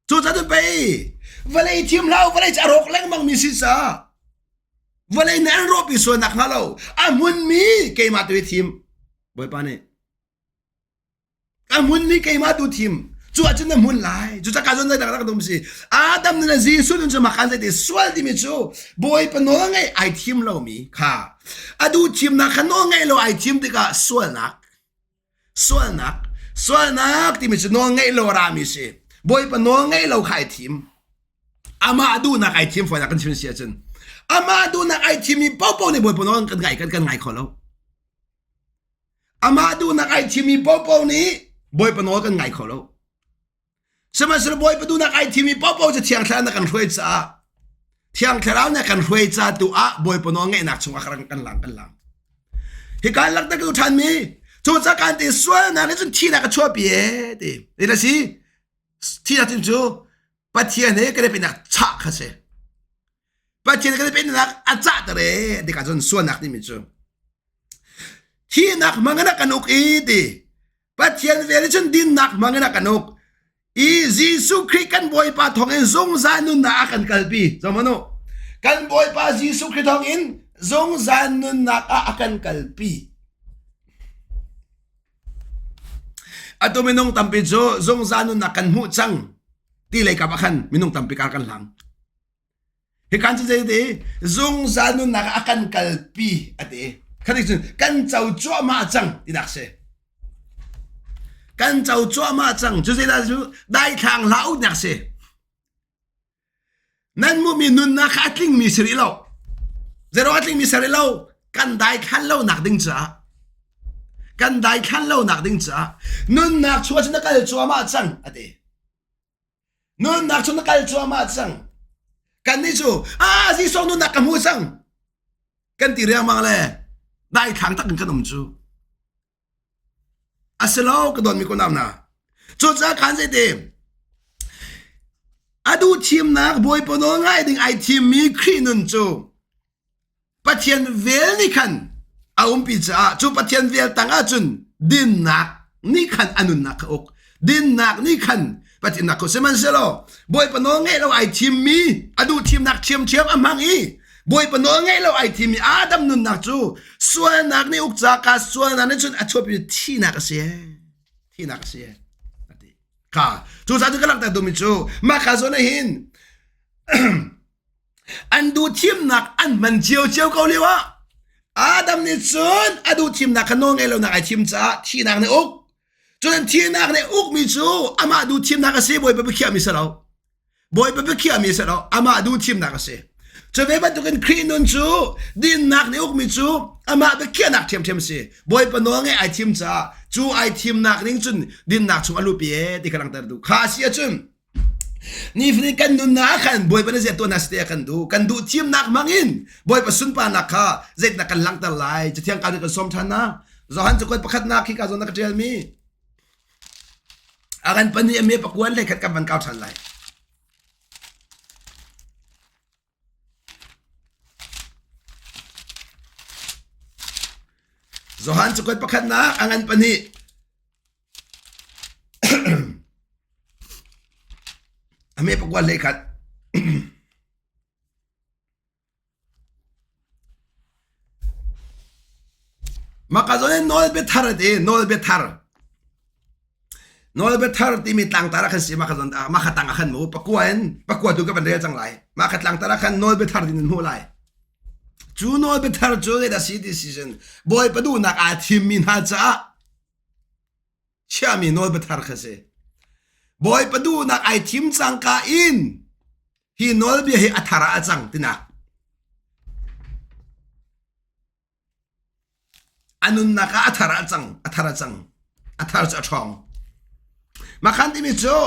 Speaker 1: Cucaah cun pei vawlei thim hlah vawlei cu a rawk lengmang mi si caah vawlei nih an rawhpi sual nak hnga lo a hmunmi keimah tu hi thim Bawipa nih A hmunmi keimah tu thim. Cu ahcun na hmun lai. Cu caka zawn zei rak dum si. Adam nih Jesuh nun cu makan zei ti sual timi cu Bawipa nawl ngaih ai thim lomi kha a duh thimnak kha nawl ngaih lo ai thim tikah sualnak sualnak sualnak timi cu nawl ngaih lo rami si. Bawipa nawl ngaih lo kha ai thim. Amah duhnak ai thim fawinak kan chim si ahcun amah duhnak ai thimmi paohpaoh nih Bawipa nawl kan ngai kan kan ngai kho lo. Amah duhnak ai thimmi paohpaoh nih Bawipa nawl kan ngai kho lo. Sihmanhsehlaw Bawipa duhnak ai thimmi paohpaoh cu Thiang Thlarau na kan hruai caah Thiang Thlarau na kan hruai ca tu ah Bawipa nawl ngeihnak chungah kan lang kan lang. Hi kan lak tak tu ṭhan mi cu ca kan ti sualnak nih cun thihnak a chuahpi e ti. Ti na si thihnak cu Pathian he kan i penak chah kha si. Pathian kan i penak a cah ter e tikah cun sualnak timi cu thihnak hmang in a kan uk i ti Pathian vel cun dinnak hmang in a kan uk i Jesuh Khrih kan Bawipa thawng in zungzal nunnak a kan kalpi zohmanu kan Bawipa Jesuh Khrih thawng in zungzal nunnak ah a kan kalpi Atu minung tampi cu zungzal nunnak kan hmuh cang ti lei kap ah khan minung tampi kar kan hlang. Hi kan cu zei ti zungzal nunnak ah a kan kalpi a ti. Khatik cun kan co cuahmah cang tinak si. Kan co cuahmah cang cu zeidah cu daithlang hlah u nak si. Nan hmuhmi nunnak kha a tlingmi si rih lo. Zero a tlingmi si rih lo. Kan daithlan lonak ding caah kan daithlan lonak ding caah nunnak chung ah cun na kal cuahmah cang a ti. Nunnak chung na kal cuahmah cang. Kannih cu ah Jesuh nunnak ka hmu cang kan ti riangmang le daithlang tak in kan um cu. A si lo ka dawtmi kunau hna. Cucaah kan zeiti a duh thimnak Bawipa nawl ngai ding ai thimmi Khrih nun cu Pathian vel nih khan a umpi caah cu Pathian vel tang ahcun dinnak nih khan a nunnak kha uk dinnak nih khan Pathian nak kho sihmanhsehlaw Bawipa nawl ngeih lo ai thimmi a duh thimnak ṭhiamṭhiam a hmang i Bawipa nawl ngeih lo ai thimmi Adam nunnak cu sualnak nih uk ca ka sualnak nih cun a chuahpi thihnak a si thihnak a si a ti kha cu ca cu ka langhter duhmi cu mah kha zawn ah hin an duh thimnak an hman cio cio ko lio ah Adam nih cun a duh thimnak kha nawl ngeih lonak ai thim caah thihnak nih uk Cun thihnak nih ukmi cu amah duh thimnak a si Bawipa biakhiahmi si lo. Bawipa biakhiahmi si lo amah duh thimnak a si. Cu ve bantukin Khrih nun cu dinnak nih ukmi cu amah biakhiahnak ṭhiamṭhiam a si. Bawipa nawl ngeih ai thim caah cu ai thimnak ning cun dinnak chung a lupi e ti kha langhter duh. Kha a si ahcun nifatin kan nunnak ah khan Bawipa nih zei tuah hna seh kan duh. Kan duh thimnak hmang in Bawipa sunparnak kha zeitindah kan langhter lai. Cathiang ka kan sawm ṭhan na. Johan cakuat pakhatnak hi ka zawn na ka ṭialmi. A kan pahnih a me pakuan hlei khat kan van kau ṭhan lai. Johan cakuat pakhatnak a ngan pahnih. pakua hlei khat. Maka zawn in nawlbia thar a ti nawlbia thar. Nawlbia thar timi tlangtar ah khan si maka zawn maka tang ah khan mu pakua in pakua tu ka van rel cang lai. Maka tlangtar ah khan nawlbia thar din in hmuh lai. Cu nawlbia thar cu zeidah si ti si cun Bawipa duhnak aa thimmi hna caah chiahmi nawlbia thar kha si. Bawipa duhnak ai thim cangka in hi nawlbia hi a thar ah a cang tinak. A nunnak ah a thar ah a cang, a thar a cang, a thar cu a ṭhawng. Makhan timi cu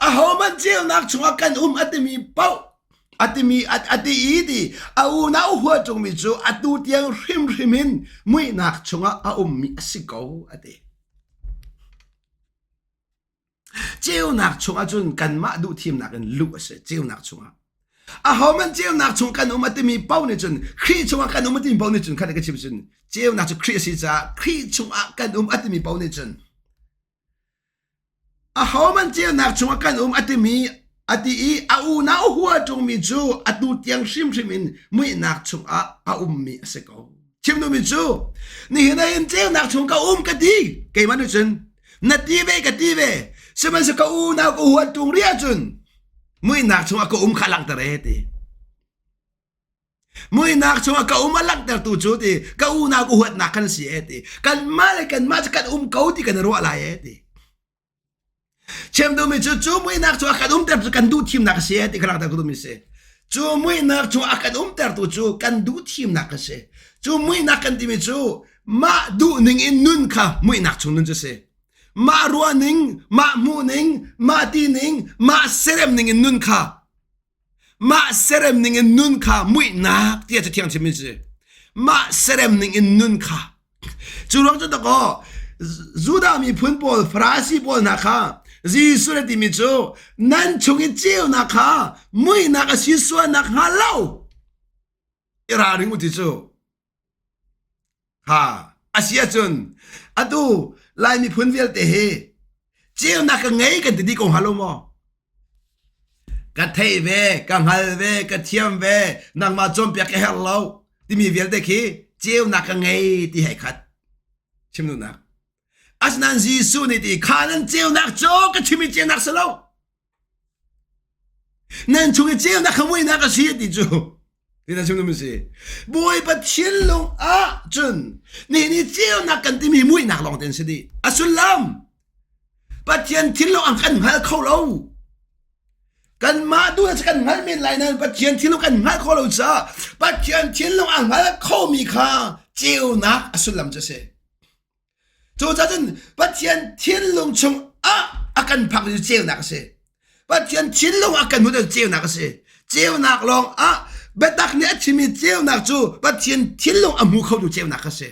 Speaker 1: ahohmanh ceunak chungah kan um a timi paoh a timi a ti i ti a unau hua ṭungmi cu atu tiang hrimhrim in muihnak chungah a ummi a si ko a ti. Ceunak chungah cun kanmah duhthimnak in luh a si ceunak chungah. Ahohmanh ceunak chung kan um a timi paoh nih cun Khrih chungah kan um a timi paoh nih cun khat ka chim cun ceunak cu Khrih a si caah Khrih chungah kan um a timi paoh nih cun ahohmanh ceunak chungah kan um a timi a ti i a unau hua ṭungmi cu atu tiang hrimhrim in muihnak chungah a ummi a si ko. Chim duhmi cu nihin ah hin ceunak chung ka um ka ti keimah nih cun na ti ve ka ti ve sihmanhsehlaw ka unau ka huat ṭung rih ahcun muihnak chungah ka um kha langhter e ti muihnak chungah ka um a langhtertu cu ti ka unau ka huatnak kan si e ti kanmah le kanmah cu kan um ko ti kan i ruah lai e ti Chim duhmi cu cu muihnak cu a kan umter cu kan duh thimnak a si ti ka langhter ka duhmi si. Cu muihnak cu a kan umtertu cu kan duh thimnak a si. Cu muihnak kan timi cu mah duh ning in nun kha muihnak chung nun cu si. Mah ruah ning, mah hmuh ning, mah ti ning, mah serem ning in nun kha mah serem ning in nun kha muihnak tiah cathiang chimmi si. Mah serem ning in nun kha Cu ruang cu dakaw Judah miphun pawl Farasi pawl hna kha Jesuh na timi cu nan chung i ceunak kha muihnak a si sualnak hnga lo i ralring u ti cu ha a si ahcun atu Lai miphun vialte hi ceunak ka ngei kan ti dih ko hnga lo maw? Ka theih ve, ka hngal ve, ka thiam ve, nangmah cawnpiak ka herh lo timi vialte khi ceunak ka ngei ti he khat. Chim duhnak. Asinain Jesuh nih ti kha nan ceunak cu ka chim i ceunak si lo. Nan chung i ceunak kha muihnak a si ti cu. Ti na chim duhmi si. Bawipa thinlung ah cun nihin i ceunak kan timi muihnak lawng te an si dih. A sullam Pathian thinlung an kan hngal kho lo. Kanmah duh na kan hngal men lai nain Pathian thinlung kan hngal kho lo caah Pathian thinlung a hngal khomi kha ceunak a sullam cu a si. Cucaah cun Pathian thinlung chung ah a kan phak cu ceunak a si. Pathian thinlung a kan hmuh cu ceunak a si. Ceunak lawng ah biatak nih a chimmi ceunak cu Pathian thinlung a hmu khotu ceunak a si.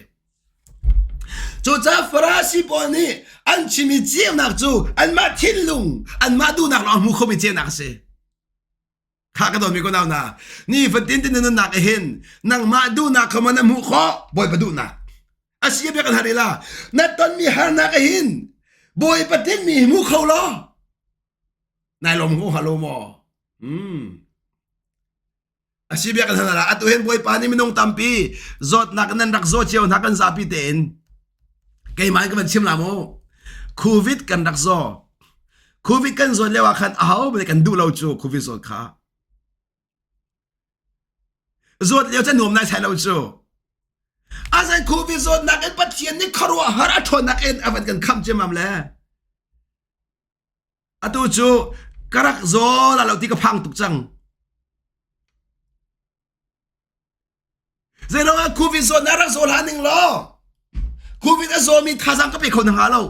Speaker 1: Cucaah Farasi pawl nih an chimmi ceunak cu anmah thinlung, anmah duhnak lawng a hmu khomi ceunak a si. Kha ka dawtmi ko nau na, nifatin tin na nunnak hin nangmah duhnak kha maw na hmuh khawh, Bawipa duhnak. A si bia kan har ila, na tonmi harnak hin Bawipa tinmi hi hmu kho law, nai lawm ko hnga lo maw? Hmm. A si bia kan hal la atu hin Bawipa nih minung tampi zawtnak nan rak zaw cio hna kan zapi tein keimah in ka van chim la mu COVID kan rak zaw COVID kan zawt lio ah khan aho bale kan duh lo cu COVID zawt kha zawt lio cu nuam nai sai lo cu azan COVID zawtnak in Pathian nih khuaruahhar a ṭhawnnak in a van kan khamh ciammam le Atu cu ka rak zaw la lo ti ka phang tuk cang. Zeiruang ah COVID zaw na rak zaw hlah ning law COVID a zawmi thazaang ka pe kho na hnga lo.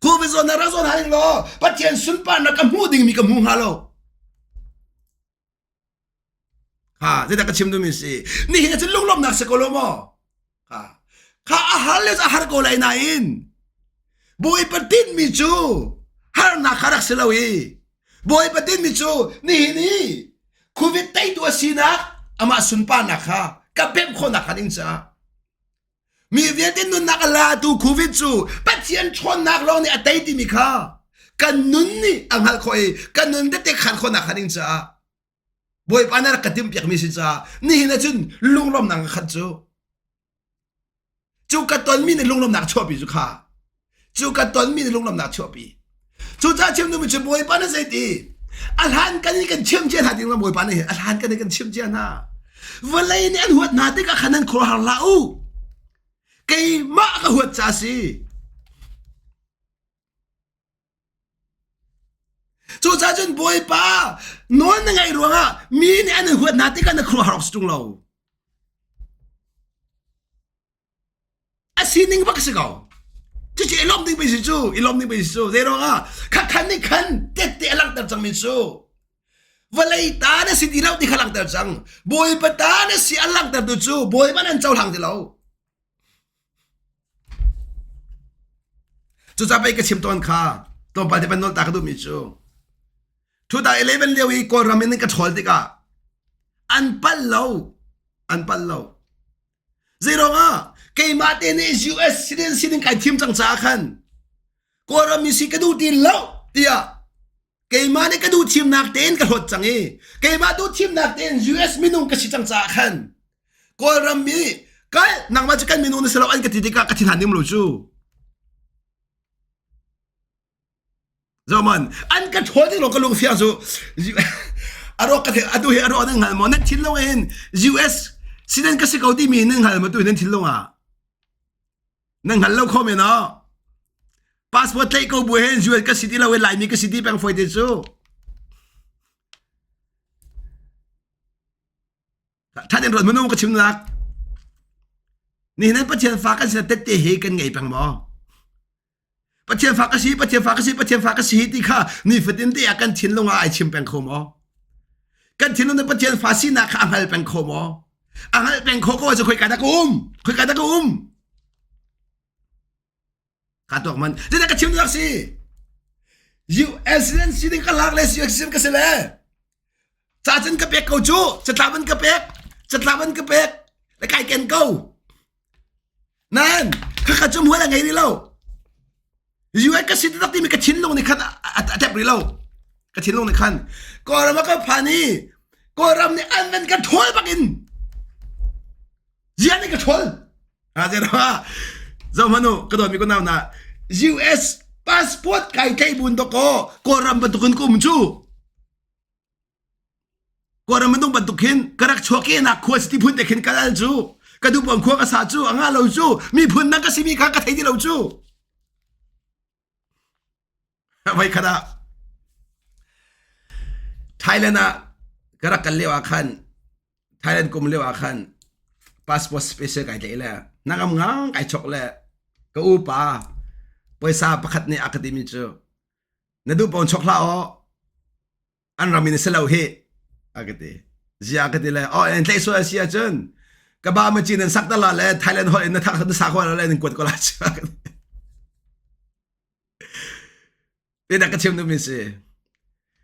Speaker 1: COVID zaw na rak zaw hlah ning law Pathian sunparnak ka hmuh dingmi ka hmu hnga lo. Ha, zeidah ka chim duhmi si? Nihin ah cun lunglawmhnak si ko lo maw? Ha, kha a har le a har ko lai nain Bawipa tinhmi cu harnak kha rak si lo i Bawipa tinhmi cu nihin i COVID teitu a sinak amah sunparnak kha ka pemh khawhnak kha ding caah Mi vialte nunnak a latu COVID cu Pathian ṭhawnnak lawng nih a tei timi kha. Kan nun nih a hngalh khawh i kan nun tete khan khawhnak kha ding caah Bawipa nih a rak ka timhpiakmi si caah nihin ahcun lunglawmhnak ka khat cu. Cu ka tonmi nih lunglawmhnak chuahpi cu kha. Cu ka tonmi nih lunglawmhnak chuahpi. Cucaah chim duhmi cu Bawipa nih zeiti a hlan kan i kan chim cia hna ding Bawipa nih a hlan kan i kan chim cia hna. Vawlei nih an huat hna tikah khan nan khuaruahhar hlah u. Keimah ka huat ca si. Cucaah cun Bawipa nawl na ngaih ruangah mi nih an in huat hna tikah na khuaruahhar awk si ṭung lo. A sining bak si ko. Cucu i lawmh ding pei si cu, i lawmh ding pei si cu. Zei ruangah khakhan nih khan tette a langhter cangmi cu vawlei ta na si ti lo ti kha langhter cang. Bawipa ta na si a langhtertu cu Bawipa nan cohlang ti lo. Cucaah pei ka chim tawn kha tlawmpal te van nawl ta ka duhmi cu 2011 lio i Kawlram in ka ṭhawl tikah an palh lo an palh lo zeiruangah keimah te nih US citizen sining kai thim cang caah khan Kawlram mi si ka duh ti lo tiah keimah nih ka duh thimnak tein ka hlawt cang i keimah duh thimnak tein US minung ka si cang caah khan Kawlram mi kal nangmah cu kan minung na si lo an ka ti tikah ka thinhan ning lo cu Zoman an ka ṭhawl ding lo ka lung fiang cu aro ka atu hi aro nan hngal maw nan thinlung in US sinan ka si ko timi nan hngal maw tu nan thinlung ah Nan hngal lo kho men aw. Passport tlaih ko bu hen zual ka si ti lo i Laimi ka si ti peng foi te cu. Than in ruat minung ka chim nak. Nihin an Pathian fa kan sin tette he kan ngei peng maw? Pathian fa ka si, Pathian fa ka si, Pathian fa ka si ti kha nifatin te ah kan thinlung ah ai chim peng kho maw? Kan thinlung nih Pathian fa sinak kha a hngal peng kho maw? A hngal peng kho ko cu khoika dah ka um? Khoika dah ka um? Ka tuak man. Zeidah ka chim duh si? US si ding ka lak le US ka si le. Ca cun ka pek ko cu. Catlap an ka pek. Catlap an ka pek. Le kai ken ko. Nan khakha cu hmual a ngei rih lo. US ka si taktak timi ka thinlung nih khan a tep rih lo. Ka thinlung nih khan Kawlram ah ka phan i Kawlram nih an van ka ṭhawl bak in zian nih ka ṭhawl. Ha zero zoh hmanh u ka dawtmi ka nau na US passport kai tlaih bun dawkaw Kawlram bantukin ka um cu. Kawlram minung bantuk hin ka rak chuak i nak khua city phun te khin ka lal cu ka duhpawm khua ka sa cu a ngah lo cu miphun dang ka simi kha ka thei ti lo cu voi khat ah Thailand ah ka rak kal lio ah khan Thailand kum lio ah khan passport special kai tlaih le nangam ngang kai chok le ka upa poisa pakhat nih a ka timi cu na duh pawn chok hlah aw an ram in a si lo hi a ka ti zia ka ti le oh en tlaih sual si ahcun ka ba ma cin an sak ta la le Thailand holh in na thak na sa ko la le nan kuat ko la chu te dak ka chim nu mi si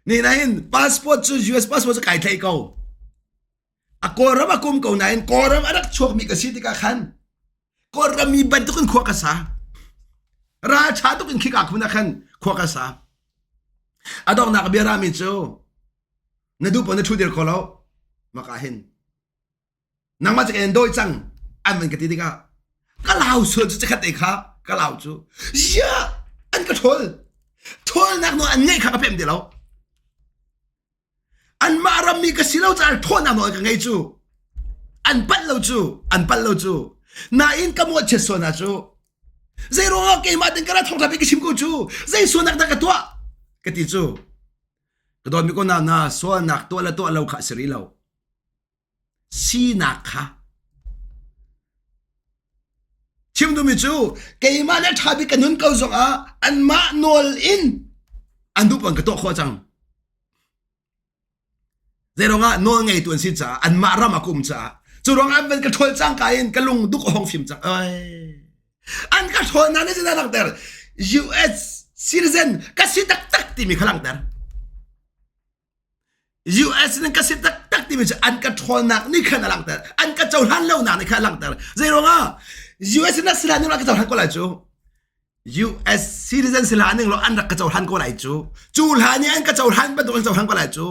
Speaker 1: ni na hin passport cu US passport cu kai thlei ko a kawlram a kum ko nain kawlram a rak chuak mi ka si tikah khan kawlram mi bantuk in khua ka sa ral tha tuk in khika khun ah khan khua ka sa a donghnak bia rami cu na duh paoh na thu dir kho lo maka hin nangmah cu kan dawi cang an van ka ti tikah ka lau sual cu chakhat te kha ka lau cu ya an ka ṭhawl ṭhawlnak nawl an ngeih kha ka pem ti lo Anmah rammi ka si lo caah ṭhawnnak nawl ka ngei cu. An palh lo cu, an palh lo cu. Nain ka mawhchiat sual hna cu. Zei ruangah keimah ding ka ra thawngṭha bik ka chim ko cu. Zei sualnak dah ka tuah? Ka ti cu. Ka dawtmi ko na na sualnak tuah le tuah lo kha a si rih lo. Sinak kha chim duhmi cu keimah le ṭha bik ka nun ko zongah anmah nawl in an duh paoh in ka tuah khawh cang. Zeiruangah nawl ngeitu an si caah anmah ram ah ka um caah cu ruangah an van ka ṭhawl cangka in ka lung duk a hong fim cang. Ai. An ka ṭhawl hna nih zeidah langhter? US citizen ka si taktak timi kha langhter. US in ka si taktak timi cu an ka ṭhawlnak nih khan a langhter. An ka cohlan lonak nih khan a langhter. Zeiruangah US in na si lai ka cohlan ko lai cu. US citizen si hlah ning law an rak ka cohlan ko lai cu. Cu hlan i an ka cohlan bantuk an cohlan ko lai cu.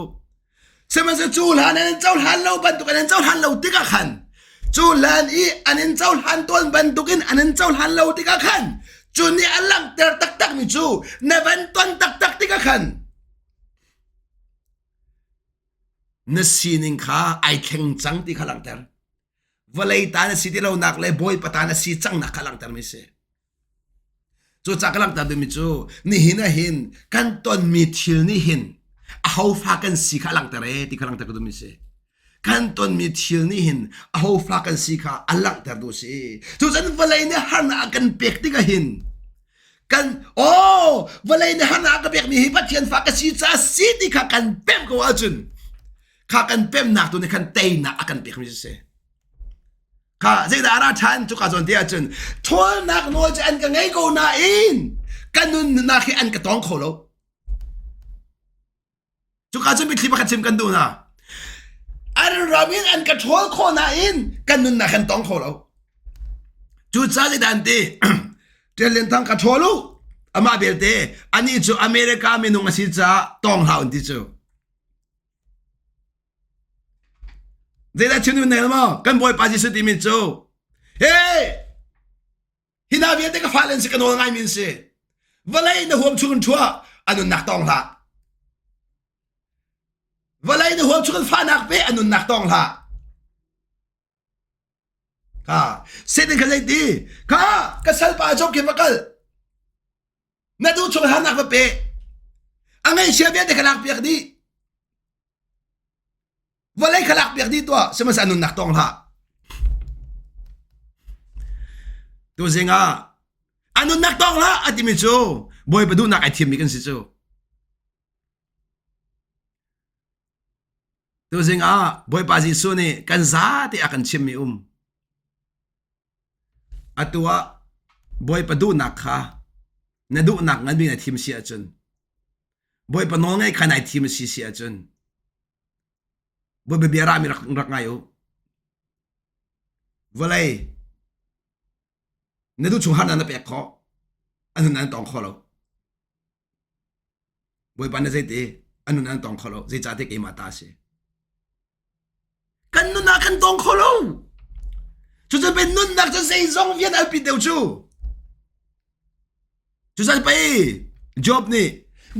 Speaker 1: Sihmanhsehlaw cu hlan an cohlan lo bantuk an cohlan lo tikah khan cu hlan i an in cohlan tawn bantukin an in cohlan lo tikah khan cu nih a langhter taktakmi cu na van ton taktak tikah khan na sining kha ai thleng cang ti kha langhter. Vawlei ta na si ti lonak le Bawipa ta na si cangnak kha langhtermi si. Cucaah ka langhter duhmi cu nihin ah hin kan tonmi thil nih hin ahofa kan si kha a langhter ee ti kha langhter ka duhmi si. Kan tonmi thil nih hin ahofa kan si kha a langhter duh si. Cucun vawlei nih harnak a kan pek tikah hin kan aw vawlei nih harnak a ka pekmi hi Pathian fa ka si caah si ti kha kan pemh ko ahcun kha kan pemnak tu nih khan teinak a kan pekmi si. Kha zeidah a ra ṭhan cuka zawn te ahcun ṭhawlnak nawl cu an ka ngei ko nain ka nunnak hi an ka tawng kho lo. Cuka cun mitthli pakhat chim kan duh hna. An ram in an ka ṭhawl khawh nain kan nunnak kan tawng kho lo. Cucaah zeidah an ti? Ṭial Lian Thang ka ṭhawl u. Amah belte anih cu America minung a si caah tawng hlah un ti cu. Zeidah chim na maw? Kan Bawipa Jesuh timi cu Hey! Hi hna vialte ka fale an si ka nawl ngaimi an si. Vawlei na huam chung in ṭhua a nunnak tawng hlah. Vawlei na huam chung in fahnak pe a nunnak tawng hlah. Kha Satan kha zei ti? Kha ka salpa Job khi va kal. Na duh chung harnak va pe. A ngaihchia vialte kha lak piak dih. Vawlei kha lak piak dih tuah sihmanhsehlaw nunnak tawng hlah. Tuzing ah a nunnak tawng hlah a timi cu Bawipa duhnak ai thiammi kan si cu. Tuzing ah Bawipa Jesuh nih kan zate a kan chimmi um. Atu ah Bawipa duhnak kha na duhnak nganmi na thim si ahcun Bawipa nawlngaih kha nai thim a si si ahcun Bawipa bia rami rak, rak ngai u. Vawlei na duh chung harnak na pek khawh a nun an tong kho lo. Bawipa na zeiti a nun an tong kho lo zeicahtiah keimah ta a si. Kan nun ah kan tong kho lo. Cucu pei nunnak cu zeizong vian alpi deuh cu. Cucan pei Job nih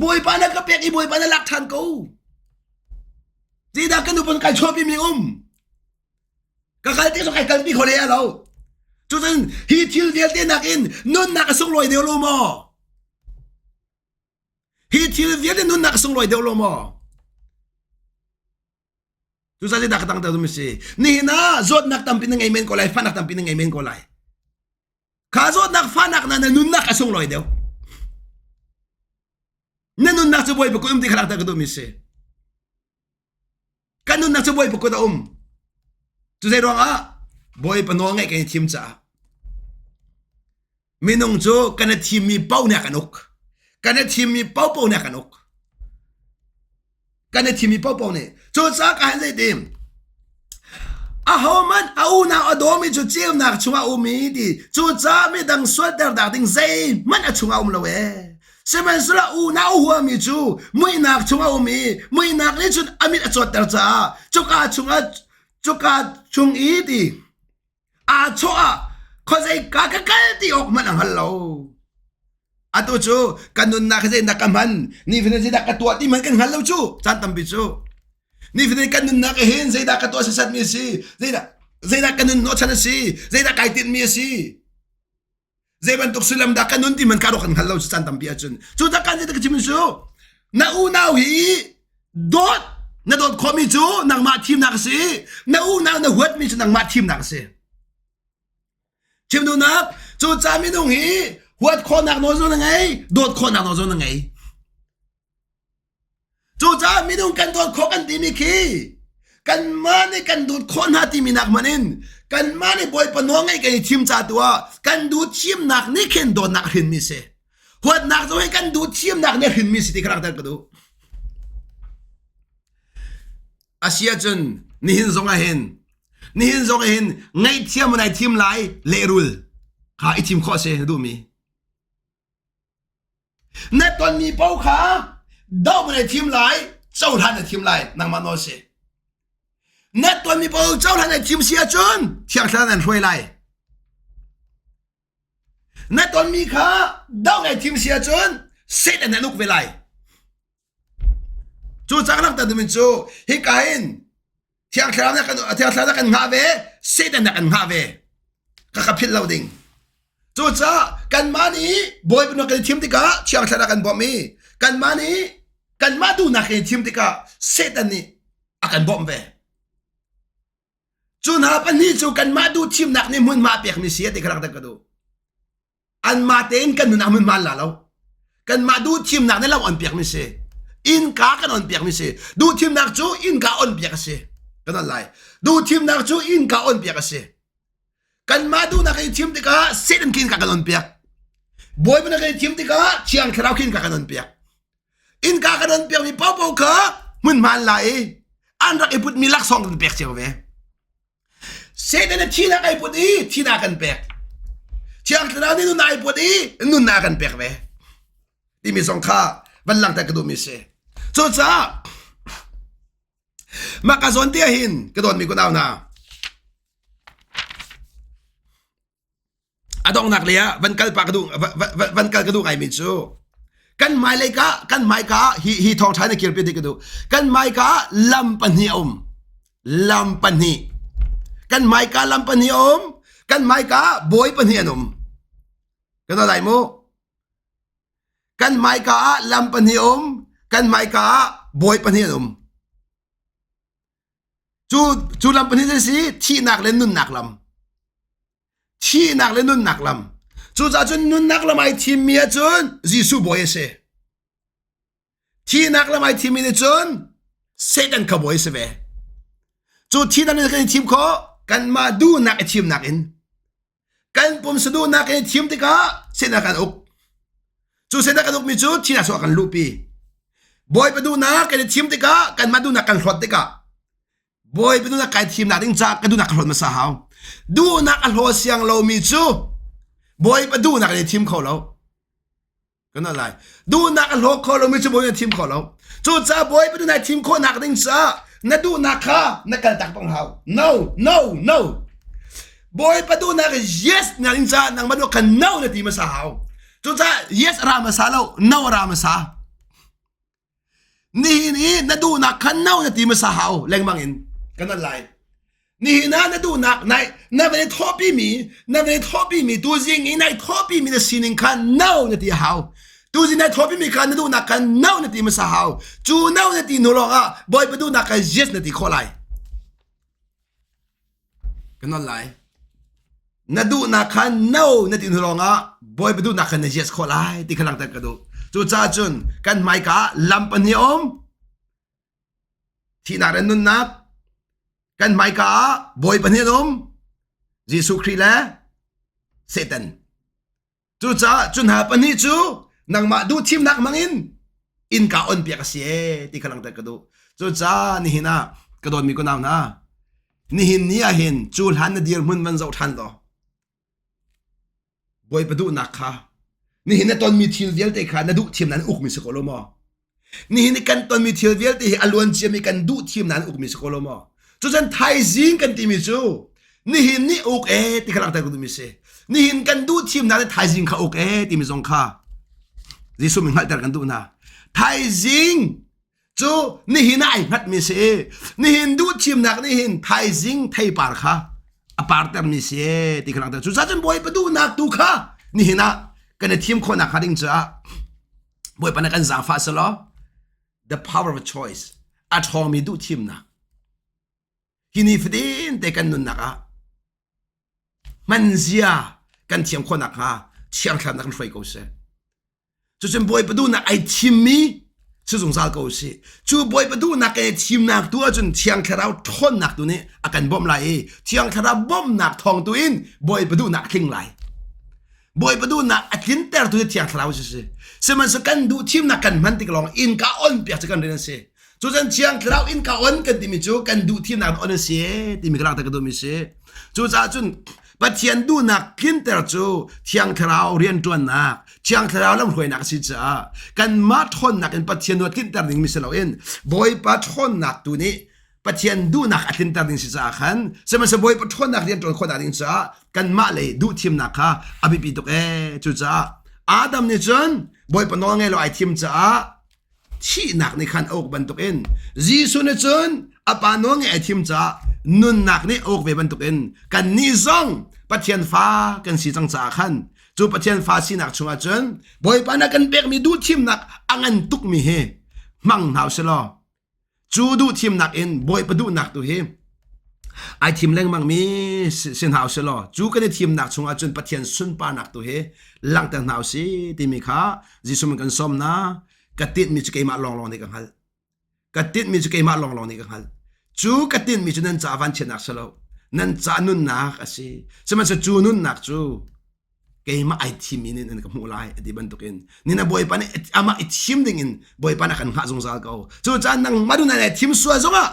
Speaker 1: Bawipa na ka pek i Bawipa na lak ṭhan ko. Zeidah ka nupun kai chuahpi mi um. Ka kal ti kai kalpi kho le lo. Cucun hi thil vialte nakin nunnak a sunglawi deuh lo maw? Hi thil vialte nunnak a sunglawi deuh lo maw? Cucaah zeidah ka tangter dum si? Nihin ah zawtnak tampi na ngei men ko lai, fahnak tampi na ngei men ko lai. Kha zawtnak fahnak na na nunnak a sunglawi deuh. Na nunnak cu Bawipa kut um ti kha langhter ka duhmi si. Kan nunnak cu Bawipa kut a um. Cu zei ruangah Bawipa nawl ngaih kan i thim caah Minung cu kan i thimmi paoh nih a kan uk. Kan i thimmi paohpaoh nih a kan uk. Kan i thimmi paohpaoh nih. Cucaah ka han zeitim? Ahohmanh a unau a dawmi cu ceunak chungah a um i ti. Cucaah midang sualter dak ding zeihmanh a chungah a um lo ee. Sihmanhsehlaw unau huami cu muihnak chungah a um i muihnak nih cun a mit a cawtter caah cuka chungah cuka chung i ti aa chawh ah khuazei ka ka kal ti awk hmanh a hngal lo. Atu cu kan nunnak hi zeidah ka hman, nifatin zeidah ka tuah ti hmanh kan hngal lo cu caan tampi cu. Nifatin kan nunnak hin zeidah ka tuah sasatmi a si, zeidah zeidah ka nun hnawhchan a si, zeidah kai tinhmi a si. Zei bantuk sullam dah ka nun ti hmanh ka rawk kan hngal lo cu caan tampi ahcun. Cu tak kan zeidah ka chim cu na unau hi dawt na dawt khawhmi cu nangmah thimnak a si na unau na huatmi cu nangmah thimnak a si chim duhnak cu ca minung hi huat khawhnak nawl zong na ngei dawt khawhnak nawl zong na ngei cucaah minung kan dawt khawh kan timi khi kanmah nih kan dawt khawh hna timi nak hmanh in kanmah nih Bawipa nawl ngaih kan i thim ca tu ah kan duh thimnak nih khin dawtnak a hrinmi si Huatnak zong hi kan duh thiamnak nih a hrinmi si ti kha langhter ka duh. Asi ahcun nihin zong ah hin nihin zong ah hin ngaihthiam nai thim lai lehrul kha i thim khawh si na duhmi. Na tonmi paoh kha doh na thim lai, cohlan na thim lai, nangmah nawl si. Na tonmi paoh cohlan na thim si ahcun Thiang Thlarau nan hruai lai. Na tonmi kha doh na thim si ahcun Satan nan uk ve lai. Cu cang rak ta dumin cu hika hin Thiang Thlarau na kan Thiang Thlarau na kan hngah ve, Satan na kan hngah ve. Ka ka philh lo ding. Cucaah kanmah nih Bawipa na kan thim tikah Thiang Thlarau kan bawmh i kanmah nih kanmah duhnak in thim tikah Satan nih a kan bawmh ve. Cu hna pahnih cu kanmah duh thimnak nih hmunhma a pekmi si ti kha rak ka duh. Anmah tein kan nun ah hmunhma an la lo. Kanmah duh thimnak nih lo on piakmi si. Innka kan on piakmi si. Duh thimnak cu innka on piak a si. Kan on lai. Duh thimnak cu innka on piak a si. Kanmah duhnak i thim tikah Satan khi innka kan on piak. Bawipa nak i thim tikah Thiang Thlarau khi innka kan on piak. Innka kan on piakmi paohpaoh kha hmunhma an la i an rak i putmi laksawng kan pek cio ve. Satan a thinak ai put i thinak kan pek. Thiang Thlarau nih nunnak ai put i nunnak kan pek ve. Timi zong kha van langhter ka duhmi si. Cucaah mah ka zawn te ah hin ka dawtmi kunau hna a donghnak lei ah van kal pa ka duh van kal ka duh ngaimi cu kan hmailei ka kan hmaika hi hi thawngṭha na kirpi ti ka duh kan hmaika lam pahnih a um lam pahnih kan hmaika lam pahnih a um kan hmaika bawi pahnih an um kan lai mu kan hmaika ah lam pahnih a um kan hmaika ah bawi pahnih an um cu cu lam pahnih cu si thihnak le nunnak lam thihnak le nunnak lam cucaah cun nunnak lam ai thimmi ahcun Jesuh bawi a si thihnak lam ai thimmi nih cun Satan kha bawi a si ve cu thihnak nih kan i thim khawh kanmah duhnak i thimnak in kan pumsa duhnak in thim tikah Satan kan uk cu Satan kan ukmi cu thihnak chungah kan luhpi Bawipa duhnak kan i thim tikah kanmah duhnak kan hlawt tikah Bawipa duhnak kai thimnak ding caah ka duhnak ka hlawt hmasa hau. Duhnak a hlaw siang lomi cu Bawipa duhnak in i thim kho lo. Kan lai. Duhnak a hlaw kho lomi cu Bawipa thim kho lo. Cucaah Bawipa duhnak thim khawhnak ding caah na duhnak kha na kaltak bang hau. No, no, no. Bawipa duhnak yes na ding caah nangmah duh kha no na ti hmasa hau. Cucaah yes a ra hmasa lo, no a ra hmasa. Nihin i na duhnak kha no na ti hmasa hau lengmang in kan an lai. Nihin ah na duhnak nai na van i thawhpimi na van i thawhpimi tuzing i nai thawhpimi na sining kha no na ti a hau. Tuzing nai thawhpimi kha na duhnak kha no na ti hmasa hau. Cu no na ti hnu lawngah Bawipa duhnak kha yes na ti khawh lai. Ka nawl lai. Na duhnak kha no na ti hnu lawngah Bawipa duhnak kha na yes khawh lai ti kha langhter ka duh. Cucaah cun kan hmaika ah lam pahnih a um. Thihnak le nunnak. Kan hmaika ah Bawi pahnih an um. Jesuh Khrih le Satan. Cucaah cu hna pahnih cu nangmah duh thimnak hmangin innka on piak a si ee ti kha langhter ka duh. Cucaah nihin ah ka dawtmi ka nau hna, nihin ni ah hin cu hlan na dirhmun van zoh ṭhan law Bawipa duhnak kha nihin na tonmi thil vialte kha na duh thimnak in ukmi si ko lo maw? Nihin i kan tonmi thil vialte hi a luan ciami kan duh thimnak in ukmi si ko lo maw? Cucun thaizing kan timi cu nihin nih uk e ti kha langhter ka duhmi si. Nihin kan duh thimnak nih thaizing kha uk e timi zong kha Jesuh min hngalhter kan duh hna. Thaizing cu nihin ah ai hngatmi si. Nihin duh thimnak nih hin thaizing theipar kha a partermi si e ti kha langhter. Cucaah cun Bawipa duhnak tu kha nihin ah kan i thim khawhnak hnga ding caah Bawipa na kan zaangfah selaw the power of choice a ṭhawngmi duh thimnak hi ni fatin te kan nunnak ah hman zia kan thiam khawhnak hnga thiang thlarau na kan hruai ko seh cucun Bawipa duhnak ai thimmi si zungzal ko sih cu Bawipa duhnak kan i thimnak tu ahcun thiang thlarau ṭhawnnak tu nih a kan bawmh lai i thiang thlarau bawmhnak thawng tu in Bawipa duhnak a tling lai Bawipa duhnak a tlintertu cu Thiang Thlarau si si. Sihmanhsehlaw kan duh thimnak kan hman tik lawng innka on piak cu kan rian a si. Cucan Thiang Thlarau innka on kan timi cu kan duh thimnak on a si timi ka langhter ka duhmi si. Cucaah cun Pathian duhnak tlinter cu Thiang Thlarau rianṭuannak, Thiang Thlarau lamhruainak a si caah kanmah ṭhawnnak in Pathian duh tlinter dingmi si loin Bawipa ṭhawnnak tu nih Pathian duhnak a tlinter ding si caah khan sihmanhsehlaw Bawipa ṭhawnnak rian ṭuan khawhnak ding caah kanmah lei duhthimnak kha a biapi tuk ee. Cucaah Adam nih cun Bawipa nawl ngei lo ai thim caah thihnak nih khan a uk bantukin Jesuh nih cun a pa nawl ngeih ai thim caah nunnak nih a uk ve bantukin kannih zong Pathian fa kan si cang caah khan cu Pathian fa sinak chungah cun Bawipa nih a kan pekmi duhthimnak a ngan tukmi hi hmang hna usih law cu duhthimnak in Bawipa duhnak tu hi ai thim lengmang mi si hna usih law cu kan i thimnak chungah cun Pathian sunparnak tu hi langhter hna usih timi kha Jesuh min kan sawm na ka tinhmi cu keimah lawnglawng nih ka hngalh ka tinhmi cu keimah lawnglawng nih ka hngalh cu ka tinhmi cu nan caah vanchiatnak si lo nan ca nunnak a si sihmanhsehlaw cu nunnak cu keimah ai thimmi nih nan ka hmuh lai a ti bantukin ni na bawipa nih amah i thim dingin bawipa nih a kan hngah zungzal ko cucaah nangmah duh na thim sual zongah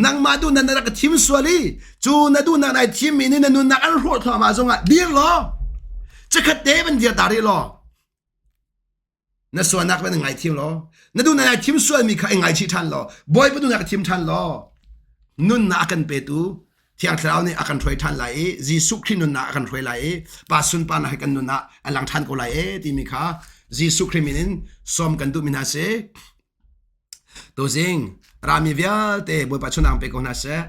Speaker 1: nangmah duh na rak thim sual i cu na duhnak nai thimmi nih na nunnak an hrawh thluahmah zongah dir law chikkhat te van dir ta rih law na sualnak van ngaithiam law na duhnak nai thim sualmi kha i ngaichih ṭhan law Bawipa duhnak thim ṭhan law nunnak a kan petu Thiang Thlarau nih a kan hruai ṭhan lai i Jesuh Khrih nunnak a kan hruai lai i Pa sunparnak hi kan nunah a lang ṭhan ko lai e timi kha Jesuh Khrih min in sawm kan duhmi hna si. Tuzing rami vialte Bawipa chunang pe ko hna seh.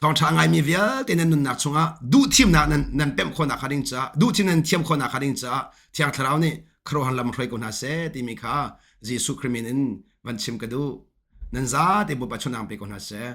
Speaker 1: Thawngṭha ngaimi vialte nan nunnak chungah duhthimnak nan, nan pemh khawhnak hnga ding caah duhthim nan thiam khawhnak hnga ding caah Thiang Thlarau nih khuaruahhar lam hruai ko hna seh timi kha Jesuh Khrih min in van chim ka duh. Nan zate Bawipa chunang pe ko hna seh.